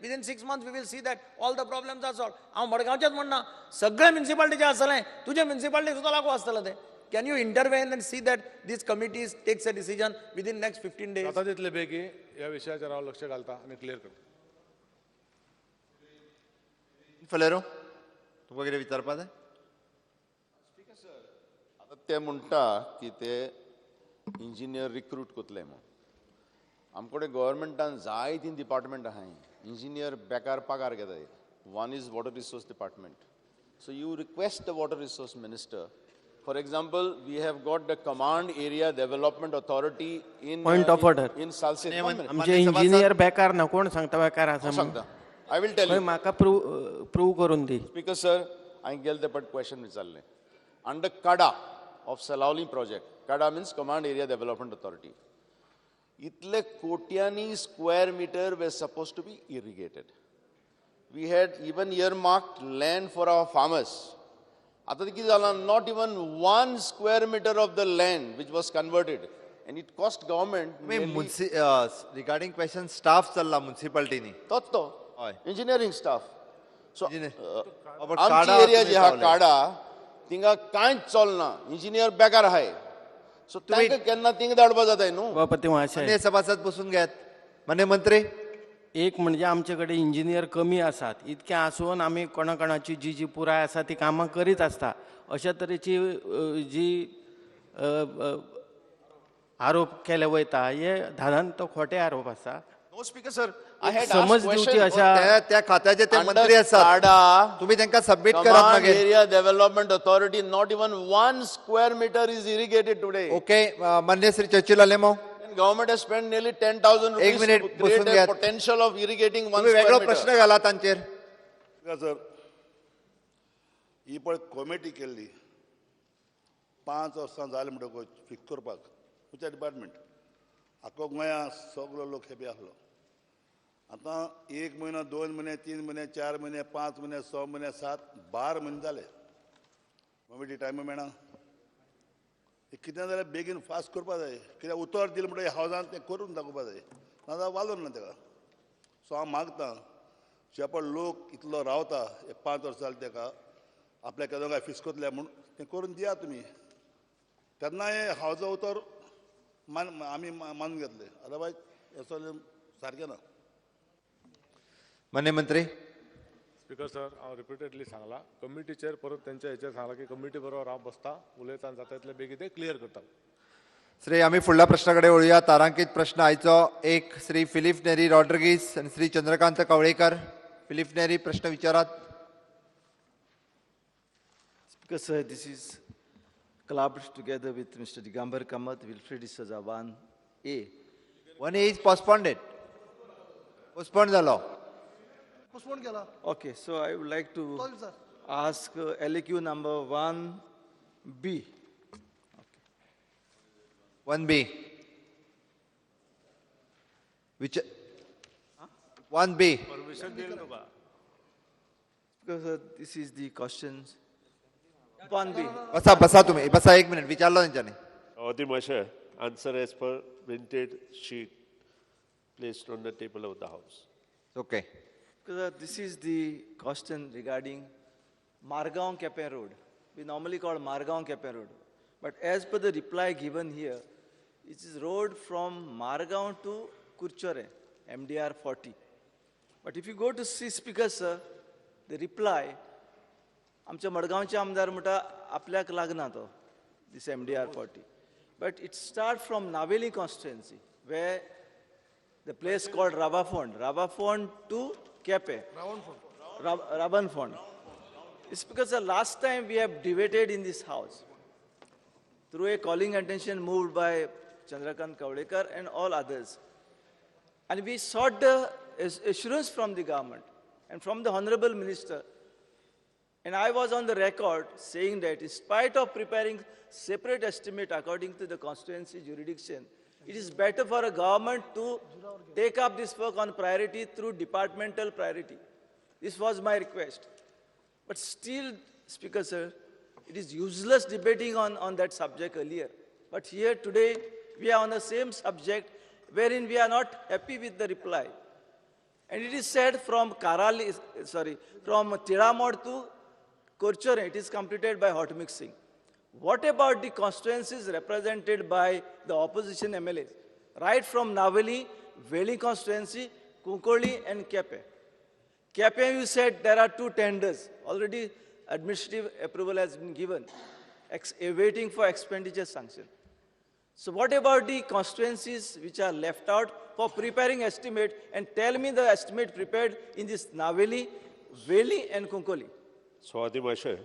within 6 months we will see that all the problems are solve. हांव मडगांवचेंच म्हणना, सगळ्या म्युनिसिपालिटीचें आसतलें, तुज्या म्युनिसिपालिटीक सुद्दां लागू आसतलें तें. Can you intervene and see that these committees takes a decision within next 15 days? जाता तितले बेगीन ह्या विशयाचेर हांव लक्ष घालता आनी क्लियर करता. फलेरो, तुमकां कितें विचारपा जाय? आतां ते म्हणटा की ते इंजिनियर रिक्रूट करतले म्हूण. आमकडे गव्हर्मेंटान जायतीं डिपार्टमेंट आहाय, इंजिनियर बेकार पगार घेताय. One is water resource department. So you request the water resource minister. For example, we have got the Command Area Development Authority in Point of order. In Salcete. One minute. आमचे engineer बेकार ना, कोण सांगता बेकार आसा म्हणून? सांगता, I will tell खंय you. म्हाका प्रूव करून दी. स्पीकर सर, हांवें गेले ते पट क्वेश्चन विचारलें under CADA of Salaulim project. CADA means Command Area Development Authority. इतले कोट्यांनी square meter were suppose to be irrigated. We had even earmarked land for our farmers. आता ते कितें जालां, not even 1 square meter of the land which was converted, and it cost government. तुमी regarding question staff चल्ला मुन्सिपालिटीनी. तोच तो हय. Engineering staff. So आमची आमची एरिया जी आहा काडा, थिंगा कांयच चलना, इंजिनियर बेकार आहाय. सो तांकां केन्ना थिंगा धाडपा जाताय न्हू. सभापती महाशय, मान्य सभासद बसून घेयात. मान्य मंत्री. एक म्हणजे आमचे कडेन इंजिनियर कमी आसात, इतकें आसून आमी कोणा कोणाची जी जी पुराय आसा ती कामां करीत आसता. अशा तरेची जी आरोप केले वयता हे धादान तो खोटे आरोप आसा. No speaker sir, I had समज दिवची अशा त्या खात्याचे ते मंत्री आसात, तुम्ही तांकां सबमीट करात मागीर. Area Development Authority, not even 1 square meter is irrigated today. Okay, मान्य Shri Churchill Alemao. Government has spent nearly 10,000 rupees एक minute to create बसून a घेयात. potential of irrigating 1 तुम्ही वेगळो square meter. प्रश्न घाला तांचेर. सर, ही पळय कॉमिटी केल्ली 5 वर्सां जालीं म्हणटकूच फिक्स करपाक तुमच्या डिपार्टमेंट आख्खो गोंया सगलो लोक हेपी आसलो. आतां 1 म्हयनो, 2 म्हयने, 3 म्हयने, 4 म्हयने, 5 म्हयने, 6 म्हयने, 7, 12 म्हयने जाले कॉमिटी टायम मेळना. कितें जाल्यार बेगीन फास्ट करपा जाय, कित्याक उतर दिलें म्हणटकीर हावजान तें करून दाखोवपा जाय, नाजाल्यार वालोर ना तेका. सो हांव मागतां जे पळय लोक इतलो रावता 5 वर्सां जालीं तेका आपल्या केदो काय फिक्स करतले म्हूण तें करून दिया तुमी, तेन्ना हें हावजा उतर मान आमी मानून घेतले, अदरवायज हें सगळें सारकें ना. मान्य मंत्री. स्पीकर सर, हांव रिपिटेडली सांगलां कमिटीचेर, परत तेंच्या हेचेर सांगलां की कमिटी बरोबर हांव बसता, उलयता आनी जाता तितले बेगीन ते क्लियर करता. श्री आमी फुडल्या प्रश्ना कडेन वळुया. तारांकीत प्रश्न आयचो एक श्री फिलीप नेरी रॉड्रिगीस आनी श्री चंद्रकांत कवळेकर. फिलीप नेरी प्रश्न विचारात. Speaker sir, this is collaborated together with Mr. Digambar Kamath, Wilfred D'Souza, 1A. 1A is postponed. Postponed जालो. पोस्टपोन केला. Okay, so I would like to ask LAQ number 1B. Okay. 1B. Which 1B? Permission दिल तुका. Because this is the questions. 1B. बसा बसा तुम्ही बसा, 1 minute विचारलो तेंच्यांनी. सभापती महाशय, answer as per printed sheet placed on the table of the house. Okay. Because this is the question regarding Margaon Kepe Road. We normally call Margaon Kepe Road. But as per the reply given here, it is road from Margaon to Curchorem, MDR 40. But if you go to see Speaker sir, the reply, आमच्या मडगांवचे आमदार म्हणटा आपल्याक लागना तो, this MDR 40. But it starts from Naveli constituency, where the place called Ravafond, Ravafond to Kepe. Ravanfond. It's because the last time we have debated in this house through a calling attention moved by Chandrakant Kavlekar and all others. And we sought the assurance from the government and from the Honorable Minister. And I was on the record saying that in spite of preparing separate estimate according to the constituency jurisdiction, it is better for a government to take up this work on priority through departmental priority. This was my request. But still, Speaker sir, it is useless debating on that subject earlier. But here today, we are on the same subject wherein we are not happy with the reply. And it is said from Karali, sorry, from Tiramod to Curchorem, it is completed by hot mixing. What about the constituencies represented by the opposition MLAs? Right from Naveli, Veli constituency, Kunkoli and Kepe. Kepe, you said there are 2 tenders. Already administrative approval has been given, awaiting for expenditure sanction. So what about the constituencies which are left out for preparing estimate, and tell me the estimate prepared in this Naveli, Veli and Kunkoli? Swati Mashe,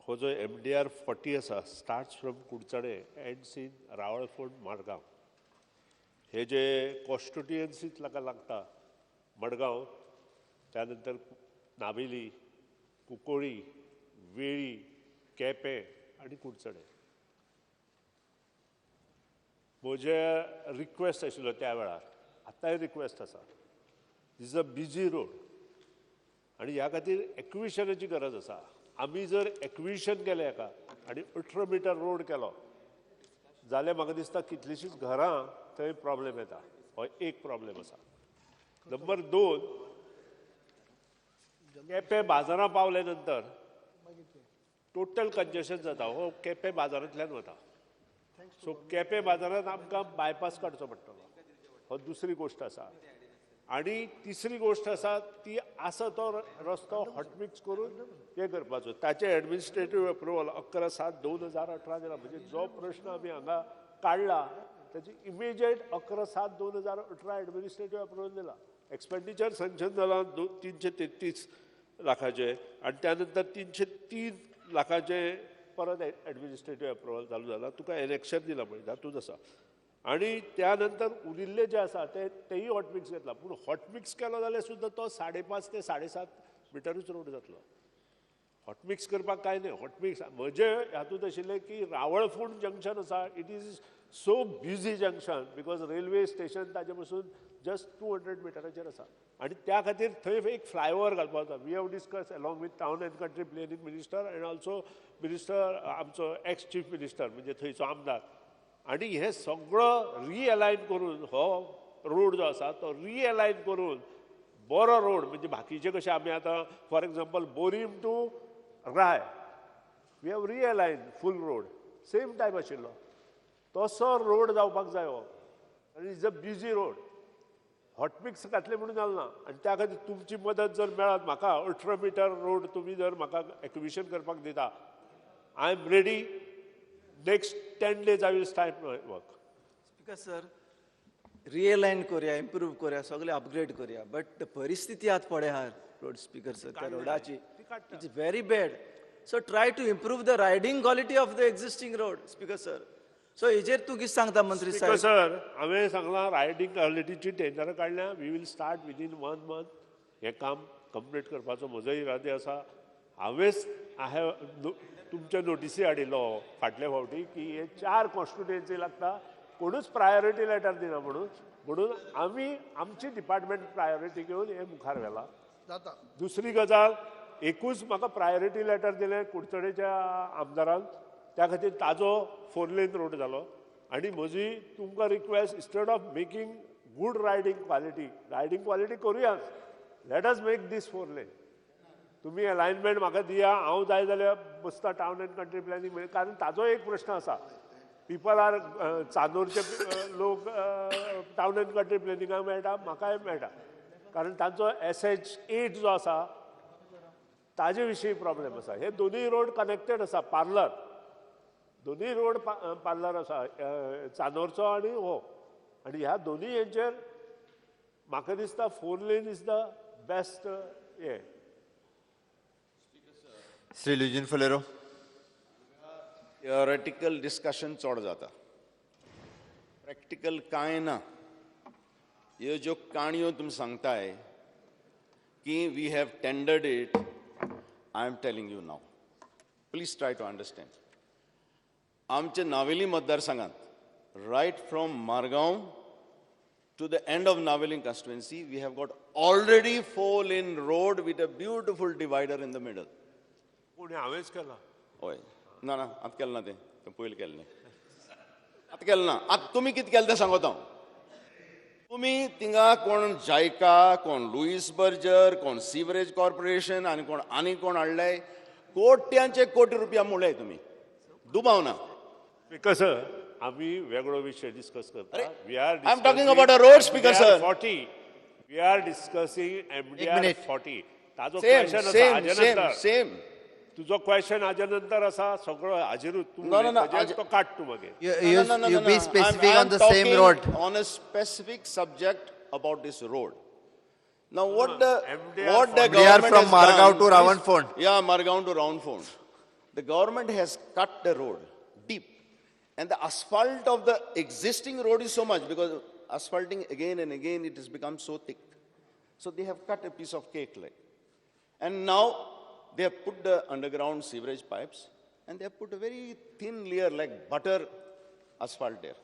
हो जो MDR 40 आसा starts from Kudchade ends in Ravalfond Madgaon. हे जे कॉन्स्टिट्युएन्सीत ताका लागता मडगांव, त्यानंतर नावेली, कुकोळी, वेळी, केपें आनी कुडचडे. म्हजे रिक्वेस्ट आशिल्लो त्या वेळार, आतांय रिक्वेस्ट आसा, is a busy road आनी ह्या खातीर एक्विशनाची गरज आसा. आमी जर एक्विशन केलें हेका आनी 18 मिटर रोड केलो जाल्यार म्हाका दिसता कितलींशींच घरां थंय प्रॉब्लेम येता. हो एक प्रॉब्लेम आसा. नंबर 2, केपें बाजारां पावले नंतर टोटल कंजेशन जाता. हो केपें बाजारांतल्यान वता. सो केपें बाजारांत आमकां बायपास काडचो पडटलो. हो दुसरी गोश्ट आसा. आनी तिसरी गोश्ट आसा ती आसा तो रस्तो हॉटमिक्स करून हें करपाचो. ताचें एडमिनिस्ट्रेटीव अप्रुवल 11/7/2018 दिला. म्हणजे जो प्रश्न आमी हांगा काडला ताची इमिजिएट 11/7/2018 एडमिनिस्ट्रेटीव अप्रुवल दिला. एक्सपेंडिचर सँक्शन जाला 333 लाखाचे आनी त्या नंतर 303 लाखाचे परत एडमिनिस्ट्रेटीव अप्रुवल चालू जाला. तुका एनेक्शन दिला पळय तातूंत आसा. आनी त्या नंतर उरिल्ले जे आसा ते तेय हॉटमिक्स घेतला. पूण हॉटमिक्स केलो जाल्यार सुद्दां तो 5.5 ते 7.5 मिटरूच रोड जातलो. हॉटमिक्स करपाक कांय न्हय. हॉटमिक्स म्हजे हातूंत आशिल्लें की रावळफूंड जंक्शन आसा, it is so busy junction because railway station ताजे पसून जस्ट 200 मिटराचेर आसा आनी त्या खातीर थंय एक फ्लायओवर घालपाक जाय. We have discuss along with town and country planning minister and also minister आमचो एक्स चीफ मिनिस्टर म्हणजे थंयचो आमदार. आनी हें सगळो रिअलायन करून हो रोड जो आसा तो रिअलायन करून बरो रोड म्हणजे बाकीचे कशे आमी आतां for example Borim to Rai we have realign full road same time आशिल्लो तसो रोड जावपाक जाय हो. आनी is a busy road. Hot mix घातलें म्हणून जालें ना. आनी त्या खातीर तुमची मदत जर मेळत म्हाका 18 मिटर रोड तुमी जर म्हाका एक्विशन करपाक दिता, I am ready. Next 10 days I will start my work. Speaker sir, realign करूया, इम्प्रूव करूया, सगळे अपग्रेड करूया, बट परिस्थिती आतां पळय आहा रोड स्पीकर सर त्या रोडाची, it's very bad. So try to improve the riding quality of the existing road speaker sir. So हेजेर तूं कितें सांगता मंत्री स्पीकर साहेब? सर, हांवें सांगलां रायडींग क्वॉलिटीची टेंडरां काडल्या. We will start within 1 month. हें काम कंप्लीट करपाचो म्हजो इरादे आसा. हांवेंच I have तुमच्या नोटिसी हाडिल्लो फाटले फावटी की हे 4 कॉन्स्टिट्युएन्सी लागता, कोणूच प्रायोरिटी लेटर दिना म्हणून, म्हणून आमी आमची डिपार्टमेंट प्रायोरिटी घेवन हे मुखार व्हेला. दुसरी गजाल, एकूच म्हाका प्रायोरिटी लेटर दिलें कुडचडेच्या आमदारान, त्या खातीर ताजो 4 लेन रोड जालो. आनी म्हजी तुमकां request, instead of making good riding quality, riding quality करुयाच, let us make this 4 lane. तुमी अलायनमेंट म्हाका दिया, हांव जाय जाल्यार बसता टावन एंड कंट्री प्लॅनिंग. कारण ताजो एक प्रश्न आसा, पिपल are चांदोरचे लोक टावन एंड कंट्री प्लॅनिंगाक मेळटा, म्हाकाय मेळटा, कारण तांचो SH8 जो आसा ताजे विशीं प्रॉब्लेम आसा. हे दोनूय रोड कनेक्टेड आसा, पार्लर दोनूय रोड पार्लर आसा, चांदोरचो आनी हो. आनी ह्या दोनूय हेंचेर म्हाका दिसता 4 lane is the best. हें श्री लुजीन फलेरो. थियोरेटिकल डिस्कशन चड जाता, प्रॅक्टिकल कांय ना. ह्यो ज्यो काणयो तुमी सांगताय की we have tendered it, I am telling you now, please try to understand. आमचे नावेली मतदारसंघात right from Margao to the end of Navelim constituency we have got already 4 lane road with a beautiful divider in the middle. पूण हांवेंच केलां. हय, ना ना आतां केलें ना तें, तें पयलीं केल्लें, आतां केलें ना. आतां तुमी कितें केलें तें सांगता हांव. तुमी थिंगा कोण जायका, कोण लुईस बर्जर, कोण सिवरेज कॉर्पोरेशन आनी कोण आनी कोण हाडले, कोट्यांचे कोटी रुपया मुळे तुमी, दुबाव ना. स्पीकर सर, आमी वेगळो विशय डिस्कस करता. We are I am talking about a road speaker sir. 40 we are discussing MDR 40. ताजो सेम क्वेश्चन आसा सेम हाजे सेम नंतर सेम. तुजो क्वेश्चन हाजे नंतर आसा सगळो हाजेरूच तूं No, no, no, उलयता, हाजे- तो काड तूं मागीर. You, No, no, no, you no, be no. Specific I'm on the same talking road. On a specific subject about this road. Now, what the MDR what the MDR government from has Margao done to is- Ravanfond. Yeah, Margao to Ravanfond. The government has cut the road deep, and the asphalt of the existing road is so much because asphalting again and again it has become so thick. So they have cut a piece of cake like. And now they have put the underground sewerage pipes and they have put a very thin layer like butter asphalt there.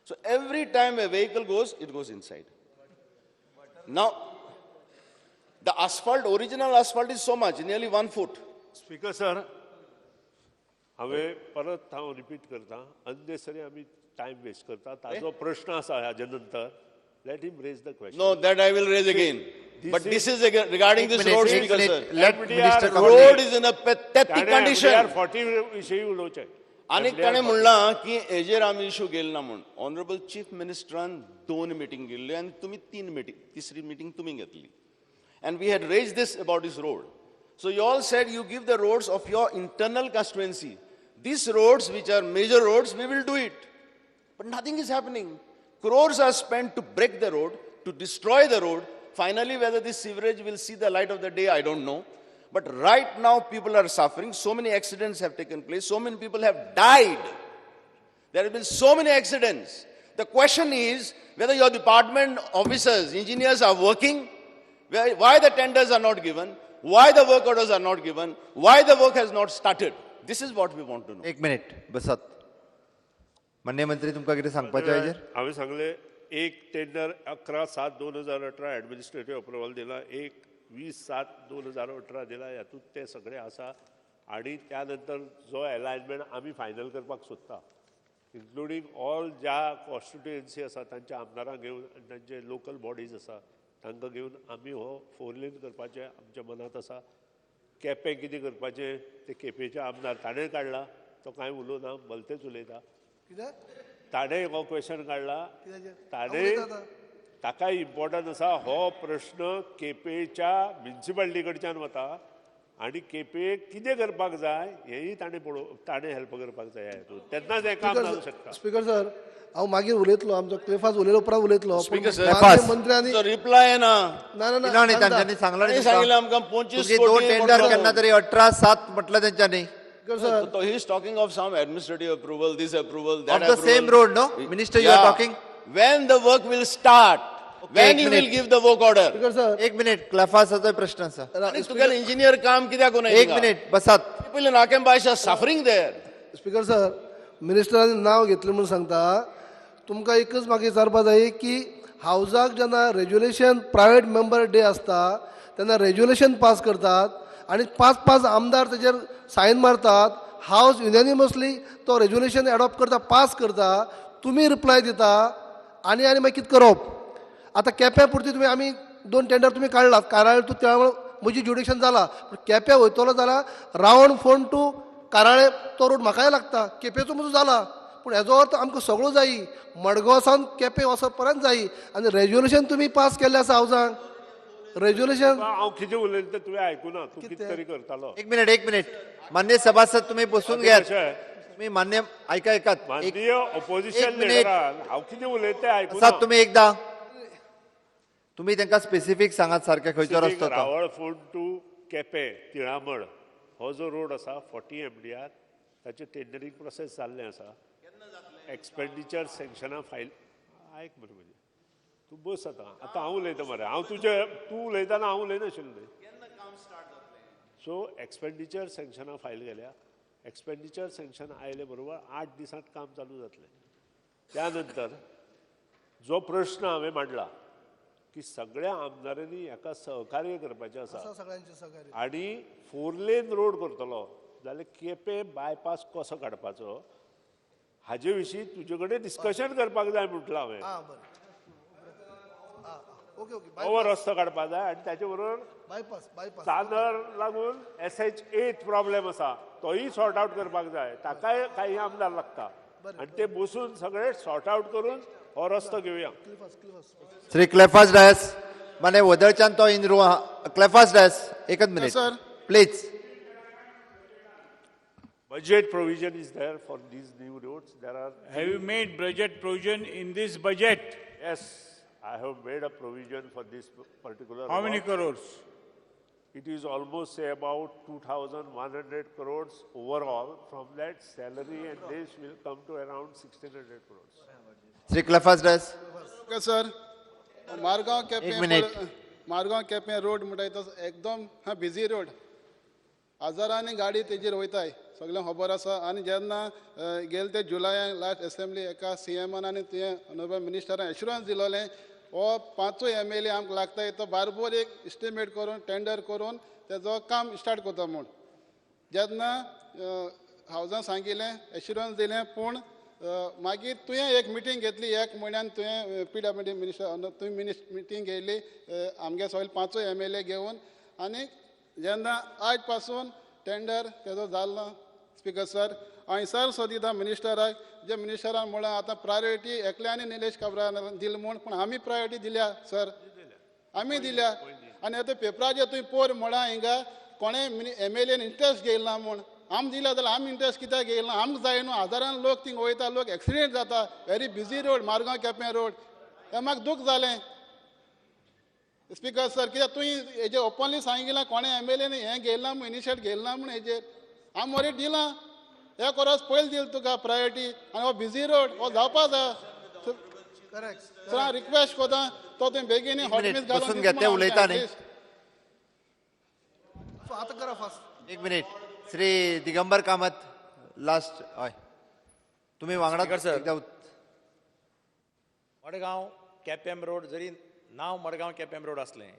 So every time a vehicle goes, it goes inside. Now, the asphalt, original asphalt is so much, nearly 1 foot. Speaker sir, हांवें परत हांव repeat करता, unnecessary आमी time waste करता. ताजो प्रश्न आसा हाजे नंतर. Let him raise the question. No, that I will raise again. But this is again regarding this road, एक Speaker minute, sir. Let MDR minister Road is in a pathetic condition. 40 विशयी उलोवचें. आनी ताणें म्हणलां की हेजेर आमी इशू गेल ना म्हूण. ऑनरेबल चीफ मिनिस्टरान 2 मिटींग गेल्ल्यो आनी तुमी 3 मिटींग, तिसरी मिटींग तुमी घेतली. And we had raise this about this road. So you all said you give the roads of your internal constituency. These roads which are major roads, we will do it. But nothing is happening. Crores are spent to break the road, to destroy the road. Finally, whether this sewerage will see the light of the day, I don't know. But right now, people are suffering. So many accidents have taken place. So many people have died. There have been so many accidents. The question is whether your department officers, engineers are working, why the tenders are not given, why the work orders are not given, why the work has not started. This is what we want to know. एक minute बसात. मान्य मंत्री, तुमकां कितें सांगपाचें हाजेर? हांवें सांगलें, एक टेंडर 11/7/2018 एडमिनिस्ट्रेटीव अप्रुवल दिला, एक 20/7/2018 दिला. हातूंत ते सगळे आसा. आनी त्या नंतर जो एलायनमेंट आमी फायनल करपाक सोदता, इन्क्लुडींग ऑल ज्या कॉन्स्टिट्युएन्सी आसा तांच्या आमदारांक घेवन आनी तांचे लोकल बॉडीज आसा तांकां घेवन आमी हो 4 लेन करपाचें आमच्या मनांत आसा. केपें कितें करपाचें तें केपेंचे आमदार ताणें काडला, तो कांय उलोवना, भलतेच उलयता. कितें? ताणें हो क्वेश्चन काडला, कित्याचेर? ताणें उलयता. ताका इम्पॉर्टंट आसा हो प्रश्न केपेंच्या म्युनिसिपालिटी कडच्यान वता आनी केपें कितें करपाक जाय हेंय ताणें ताणें हेल्प करपाक जाय हातूंत, तेन्नाच हें काम जावंक शकता. स्पीकर सर, हांव मागीर उलयतलो, आमचो क्लेफास उलयलो उपरांत उलयतलो. Speaker sir, मंत्र्यांनी रिप्लाय ना ना ना ना तांच्यांनी सांगलां तांणी सांगिल्लें आमकां 25 2 टेंडर केन्ना तरी 18/7 म्हटलं तेंच्यांनी. So he is talking of some administrative approval, this approval, that of the approval. Same road, no? Minister, you are talking. When the work will start, when you will give the work order. Speaker sir, एक minute, क्लेफासाचो प्रश्न आसा. आनी तुगेले engineer काम कित्याक कोना? एक minute बसात. People in Aquem Baixa are suffering there. Speaker sir, मिनिस्टरांनी नांव घेतलें म्हणून सांगता, तुमकां एकच म्हाका विचारपा जाय की हावजाक जेन्ना रेज्युलेशन प्रायवेट मेंबर डे आसता तेन्ना रेज्युलेशन पास करतात आनी 5-5 आमदार तेजेर सायन मारतात. हावज युनॅनिमसली तो रेज्युलेशन एडॉप्ट करता, पास करता, तुमी रिप्लाय दिता आनी आनी मागीर कितें करप? आतां केप्यां पुरती तुमी आमी 2 टेंडर तुमी काडलात, काराळे टू त्यामुळे म्हजी ज्युडिक्शन जाला, पूण केप्यां वयतलो जाल्यार रावणफोंड टू काराळे तो रोड म्हाकाय लागता, केपेंचो म्हजो जाला, पूण हेजो अर्थ आमकां सगळो जायी, मडगांव सावन केपें वचप पर्यंत जायी. आनी रेज्युलेशन तुमी पास केल्लें आसा हावजान रेज्युलेशन. हांव कितें उलयलें तें तुवें आयकुना, तूं कितें तरी करतालो. एक मिनिट, एक मिनिट, मान्य सभासद तुम्ही बसून घेयात. तुम्ही मान्य ऐका, ऐकात. माननीय ऑपोजिशन लिडरान हांव कितें उलयता तें आयकुना. तुम्ही एकदा तुम्ही तांकां स्पेसिफीक सांगात सारकें खंयचो रस्तो तो. रावळफोंड टू केपें तिळामळ हो जो रोड आसा 40 MDR, ताचें टेंडरींग प्रोसेस जाल्लें आसा. एक्सपेंडिचर सँक्शनां फायल. आयक मरे म्हजें, तूं बस आतां, आतां हांव उलयतां मरे. हांव तुजें, तूं उलयतना हांव उलयनाशिल्लें. सो एक्सपेंडिचर सँक्शनां फायल गेल्या. एक्सपेंडिचर सँक्शन आयले बरोबर 8 दिसांत काम चालू जातलें. त्या नंतर जो प्रश्न हांवें मांडला की सगळ्या आमदारांनी हाका सहकार्य करपाचें आसा आनी 4 लेन रोड करतलो जाल्यार केपें बायपास कसो काडपाचो हाजे विशीं तुजे कडेन डिस्कशन करपाक जाय म्हटलां हांवें. हो रस्तो काडपाक जाय आनी ताचे बरोबर चांदर लागून SH8 problem आसा तोय सॉर्ट आवट करपाक जाय, ताकाय काही आमदार लागता आनी ते बसून सगळे सॉर्ट आवट करून हो रस्तो घेवया. श्री क्लेफास डायस, माने वदळच्यान तो इन रू. क्लेफास डायस, एकच minute please. Budget provision is there for these new roads. There are. Have you made budget provision in this budget? Yes, I have made a provision for this particular. How many work. Crores? It is almost say about 2,100 crores overall. From that, salary and this will come to around 1,600 crores. Shri Clephas Dias. Okay sir, Margao एक Quepem minute. Margao Quepem road म्हणटा तो एकदम हा busy road. हजारांनी गाडी तेजेर वयताय, सगळ्यांक खबर आसा. आनी जेन्ना गेले ते जुलयान लास्ट एसेंब्ली एका सी एमान आनी तुवें ऑनरेबल मिनिस्टरान एश्युरन्स दिलोलें, हो पांचूय एम एल ए आमकां लागता तो बारबोर एक इस्टिमेट करून टेंडर करून तेजो काम स्टार्ट करता म्हूण. जेन्ना हावजान सांगिल्लें, एश्युरन्स दिलें, पूण मागीर तुवें एक मिटींग घेतली एक म्हयन्यान. तुवें पी डब्ल्यू डी मिनिस्टर, तुवें मिटींग घेयली आमगे सगळे पांचूय एम एल ए घेवन. आनी जेन्ना आयज पासून टेंडर तेजो जालो ना. स्पिकर सर, हांव सर सोदिता मिनिस्टराक, जे मिनिस्टरान म्हळां आतां प्रायोरिटी एकल्यानी निलेश काब्रान दिल म्हूण, पूण आमी प्रायोरिटी दिल्या सर, आमी दिल्या. आनी आतां पेपराचेर तुवें पोर म्हळां हिंगा कोणें एम एल एन इंट्रस्ट घेयला ना म्हूण. आम दिल्या जाल्यार आमी इंट्रस्ट कित्याक घेयला ना? आमकां जाय न्हू. हजारान लोक थिंग वयता, लोक एक्सिडेंट जाता. Very busy road Margao Quepem road. हें म्हाका दूख जालें स्पिकर सर, कित्याक तुवें हेजेर ओपनली सांगिलां कोणें एम एल एन हें घेयला म्हूण, इनिशिएट घेयला म्हूण. हेजेर आमी मरे दिलां, एक वरस पयलीं दिल तुका प्रायोरिटी. आनी हो बिजी रोड हो जावपा जाय. सर, हांव रिक्वेस्ट करता तो तुवें बेगीन एक हॉट मिनिट, मिस घालून बसून दिता घ्या, ते म्हूण उलयता आमकां न्ही. At least. आतां करा फास्ट. एक मिनिट, श्री दिगंबर कामत लास्ट. हय, तुम्ही वांगडा स्पीकर सर. एकदा मडगांव केपेम रोड, जरी नांव मडगांव केपेम रोड आसलें,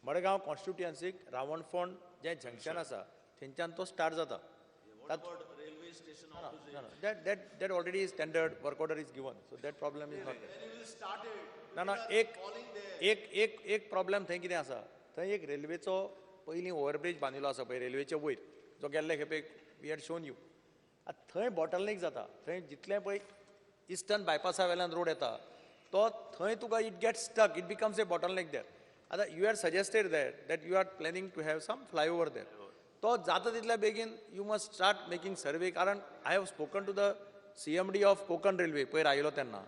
मडगांव कॉन्स्टिट्युएन्सीक रावणफोंड जें जंक्शन आसा थंयच्यान तो स्टार्ट जाता. That already is standard work order is given, so that problem is not. ना ना, एक एक एक एक प्रॉब्लेम थंय कितें आसा, थंय एक रेल्वेचो पयलीं ओवरब्रीज बांदिल्लो आसा पळय रेल्वेचे वयर, जो गेल्ले खेपेक we had shown you. आतां थंय बॉटलनेक जाता. थंय जितलें पळय इस्टर्न बायपासा वेल्यान रोड येता तो थंय तुका it get stuck, it becomes a bottleneck there. आतां you are suggested that you are planning to have some flyover there. तो जाता तितल्या बेगीन you must start making survey, कारण I have spoken to the CMD of Konkan Railway पयर आयलो तेन्ना.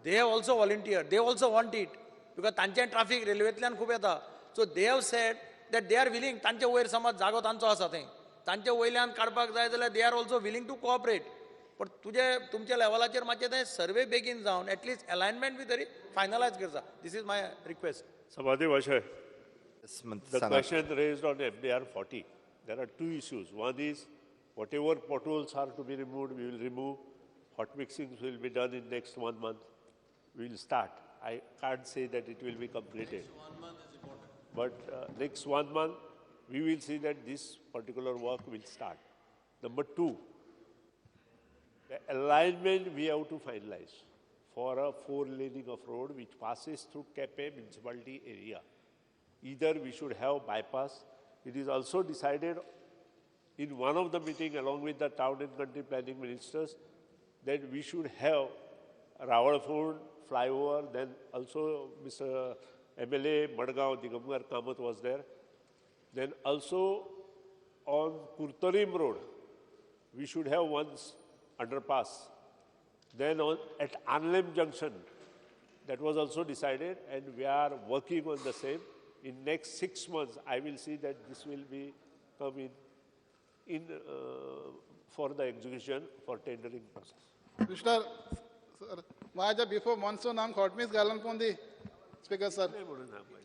They have also volunteer, they also want it, because तांचें traffic रेल्वेंतल्यान खूब येता. So they have said that they are willing. तांचे वयर समज जागो तांचो आसा, थंय तांचे वयल्यान काडपाक जाय जाल्यार they are also willing to cooperate. पण तुजे तुमच्या लेवलाचेर मातशें तें सर्वे बेगीन जावन एटलिस्ट एलायनमेंट बी तरी फायनलायज करता. This is my request. Sabhadi Vashay, the सांगा. Question raised on MDR 40, there are two issues. One is whatever potholes are to be removed, we will remove. Hot mixings will be done in next one month. We will start. I can't say that it will be completed. But next one month, we will see that this particular work will start. Number two, the alignment we have to finalize for a four laning of road which passes through Quepem municipality area. Either we should have bypass. It is also decided in one of the meeting along with the town and country planning ministers that we should have Ravalfond flyover. Then also Mr. MLA Madgaon Digambar Kamath was there. Then also on Kurtarim Road, we should have one underpass. Then at Anlem Junction, that was also decided, and we are working on the same. In next 6 months, I will see that this will be come in for the execution for tendering process. Mister sir, माझ्या before monsoon आमकां hot mix घालून पळोवन दी speaker sir.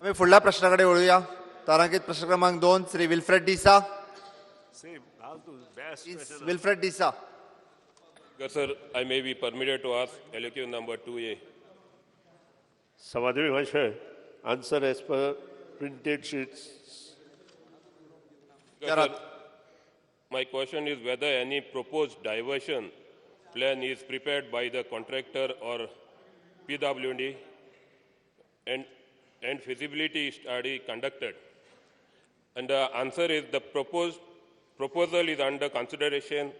आम्ही फुडल्या प्रश्नाकडे वळूया. तारांकित प्रश्न क्रमांक 2, श्री विल्फ्रेड डिसा. Same, घाल तू, best question. Wilfred D'Sa. Yes, sir, I may be permitted to ask LAQ number 2A. Samadhi Bhashay, answer as per printed sheets. Yes, sir, my question is whether any proposed diversion plan is prepared by the contractor or PWD and feasibility study conducted. And the answer is the proposed proposal is under consideration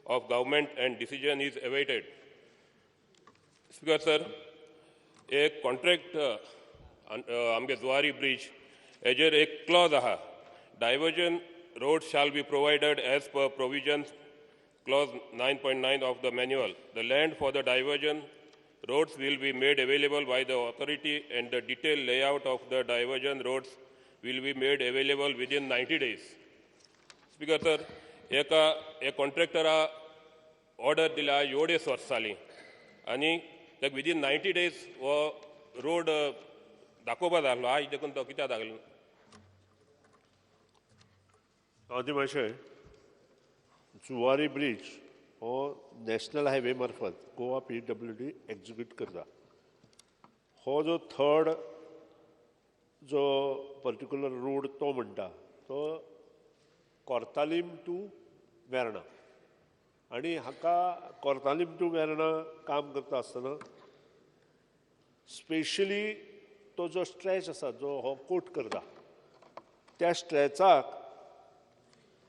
of government and decision is awaited. Speaker sir, एक contract आमगे Zuari bridge हेजेर एक Claus आहा, diversion road shall be provided as per provisions Clause 9.9 of the manual. The land for the diversion roads will be made available by the authority and the detailed layout of the diversion roads will be made available within 90 days. Speaker sir, एका एक कॉन्ट्रॅक्टरा order दिल्या एवढेच वर्स जाली आनी ताका within 90 days हो road दाखोवपा जाय आसलो. आयज देखून तो कित्याक दाखयलो? आदिमाशय जुवारी ब्रिज हो नॅशनल हायवे मार्फत गोवा PWD execute करता. हो जो थर्ड जो पर्टिक्युलर रोड तो म्हणटा तो कोर्तालीम टू वेर्णा आनी हाका कोर्तालीम टू वेर्णा काम करता आसतना स्पेशली तो जो स्ट्रेच आसा जो हो कोट करता त्या स्ट्रेचाक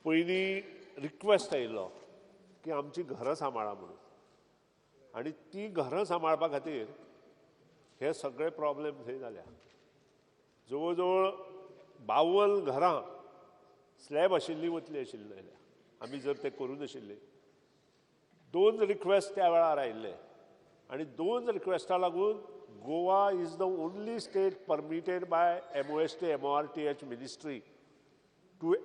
पयलीं रिक्वेस्ट आयिल्लो की आमची घरां सांबाळा म्हणून आनी ती घरां सांबाळपा खातीर हे सगळे प्रॉब्लेम थंय जाल्या. जवळ जवळ 52 घरां स्लॅब आशिल्लीं वतली आशिल्ली जाल्यार आमी जर ते करूं नाशिल्ले. 2 रिक्वेस्ट त्या वेळार आयिल्ले आनी 2 रिक्वेस्टा लागून Goa is the only state permitted by MOST MORTH ministry to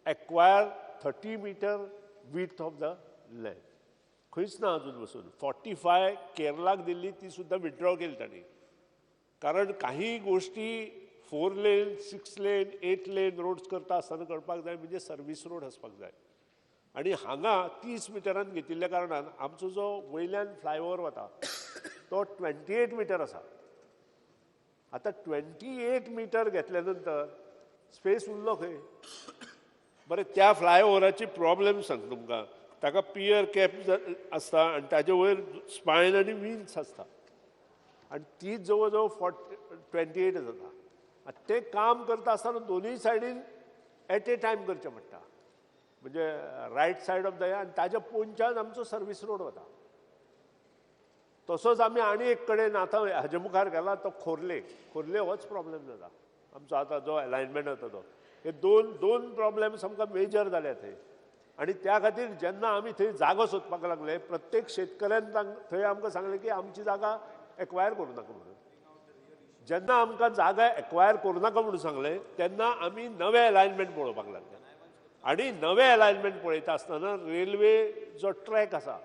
acquire 30 meter width of the land. खंयच ना अजून बसून. 45 केरलाक दिल्ली ती सुद्दां विथड्रॉ केली तांणी, कारण काही गोष्टी 4 लेन 6 लेन 8 लेन रोड्स करता आसतना करपाक जाय म्हणजे सर्वीस रोड आसपाक जाय आनी हांगा 30 मिटरान घेतिल्ल्या कारणान आमचो जो वयल्यान फ्लायओवर वता तो 28 मिटर आसा. आतां 28 मिटर घेतल्या नंतर स्पेस उरलो खंय? बरें, त्या फ्लायओवराची प्रॉब्लेम सांग तुमकां. ताका पियर कॅप आसता आनी ताजे वयर स्पायन आनी विन्स आसता आनी ती जवळ जवळ 28 जाता. आतां तें काम करता आसतना दोनूय सायडीन एट ए टायम करचें पडटा, म्हणजे रायट सायड ऑफ the आनी ताज्या पोंच्यान आमचो सर्वीस रोड वता. तसोच आमी आनी एक कडेन आतां हाजे मुखार गेला तो खोर्ले, खोर्ले होच प्रॉब्लेम जाता आमचो आतां जो एलायनमेंट जाता तो. हे दोन प्रॉब्लेम्स आमकां मेजर जाल्या थंय आनी त्या खातीर जेन्ना आमी थंय जागो सोदपाक लागले प्रत्येक शेतकऱ्यान थंय आमकां सांगलें की आमची जागा एक्वायर करूं नाका म्हणून. जेन्ना आमकां जागा एक्वायर करूं नाका म्हणून सांगलें तेन्ना आमी नवें एलायनमेंट पळोवपाक लागले आनी नवें एलायनमेंट पळयता आसतना रेल्वे जो ट्रॅक आसा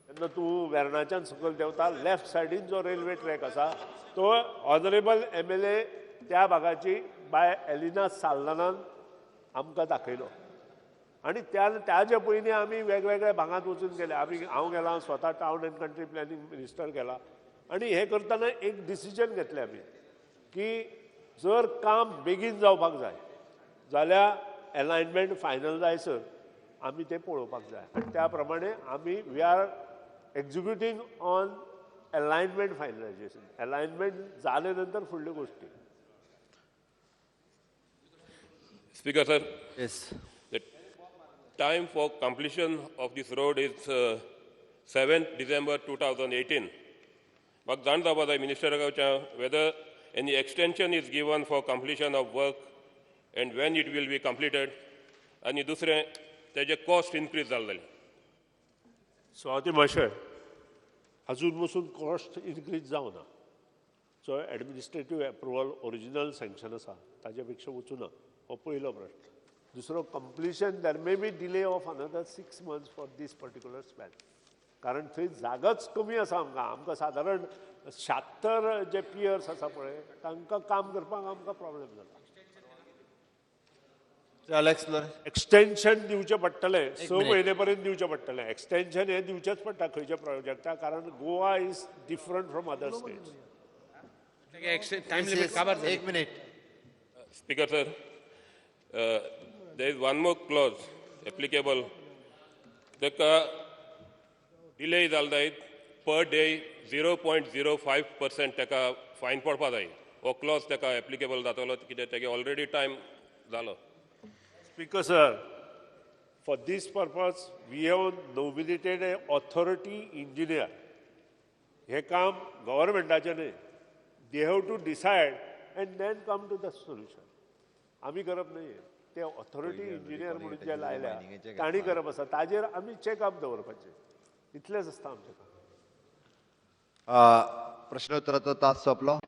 तेन्ना तूं वेर्णाच्यान सकयल देंवता लेफ्ट सायडीन जो रेल्वे ट्रॅक आसा तो ऑनरेबल MLA त्या भागाची बाय एलिना साल्दानान आमकां दाखयलो आनी त्याजे पयलीं आमी वेगवेगळ्या भागांत वचून गेले. आमी हांव गेला स्वता town and country planning minister गेला आनी हें करतना एक डिसिजन घेतलें आमी की जर काम बेगीन जावपाक जाय जाल्यार एलायनमेंट फायनल जायसर आमी तें पळोवपाक जाय आनी त्या प्रमाणे आमी we are executing on alignment finalization. Alignment जाले नंतर फुडल्यो गोश्टी. Speaker sir, yes, the time for completion of this road is 7th December 2018. म्हाका जाण जावपा जाय मिनिस्टरा गांवच्या whether any extension is given for completion of work and when it will be completed. आनी दुसरें तेजे कॉस्ट इनक्रीज जाल्लें. स्वाती माशय अजून पसून कॉस्ट इनक्रीज जावना. जो एडमिनिस्ट्रेटीव एप्रुवल ओरिजिनल सँक्शन आसा ताजे पेक्षा वचूना, हो पयलो प्रश्न. दुसरो completion there may be delay of another 6 months for this particular span, कारण थंय जागाच कमी आसा आमकां. आमकां सादारण 76 जे पियर्स आसा पळय तांकां काम करपाक आमकां प्रॉब्लेम जाता. एक्सटेन्शन दिवचें पडटलें, 6 म्हयने पर्यंत दिवचें पडटलें. एक्सटेन्शन हें दिवचेंच पडटा खंयच्या प्रोजेक्टाक, कारण Goa is different from other states. एक minute. Speaker sir, there is one more clause applicable. ताका डिले जालो जायत पर डे 0.05% ताका फायन पडपा जाय. हो क्लॉज ताका एप्लिकेबल जातलो कित्याक तेगे ऑलरेडी टायम जालो. Speaker sir, for this purpose we have nominated a authority engineer. हें काम गव्हर्मेंटाचें न्हय, they have to decide and then come to the solution. आमी करप न्हय. ते ऑथॉरिटी इंजिनियर म्हणून जे लायल्या तांणी करप आसा, ताजेर आमी चॅकअप दवरपाचें, इतलेंच आसता आमचें काम. प्रश्नोत्तराचो तास सोंपलो.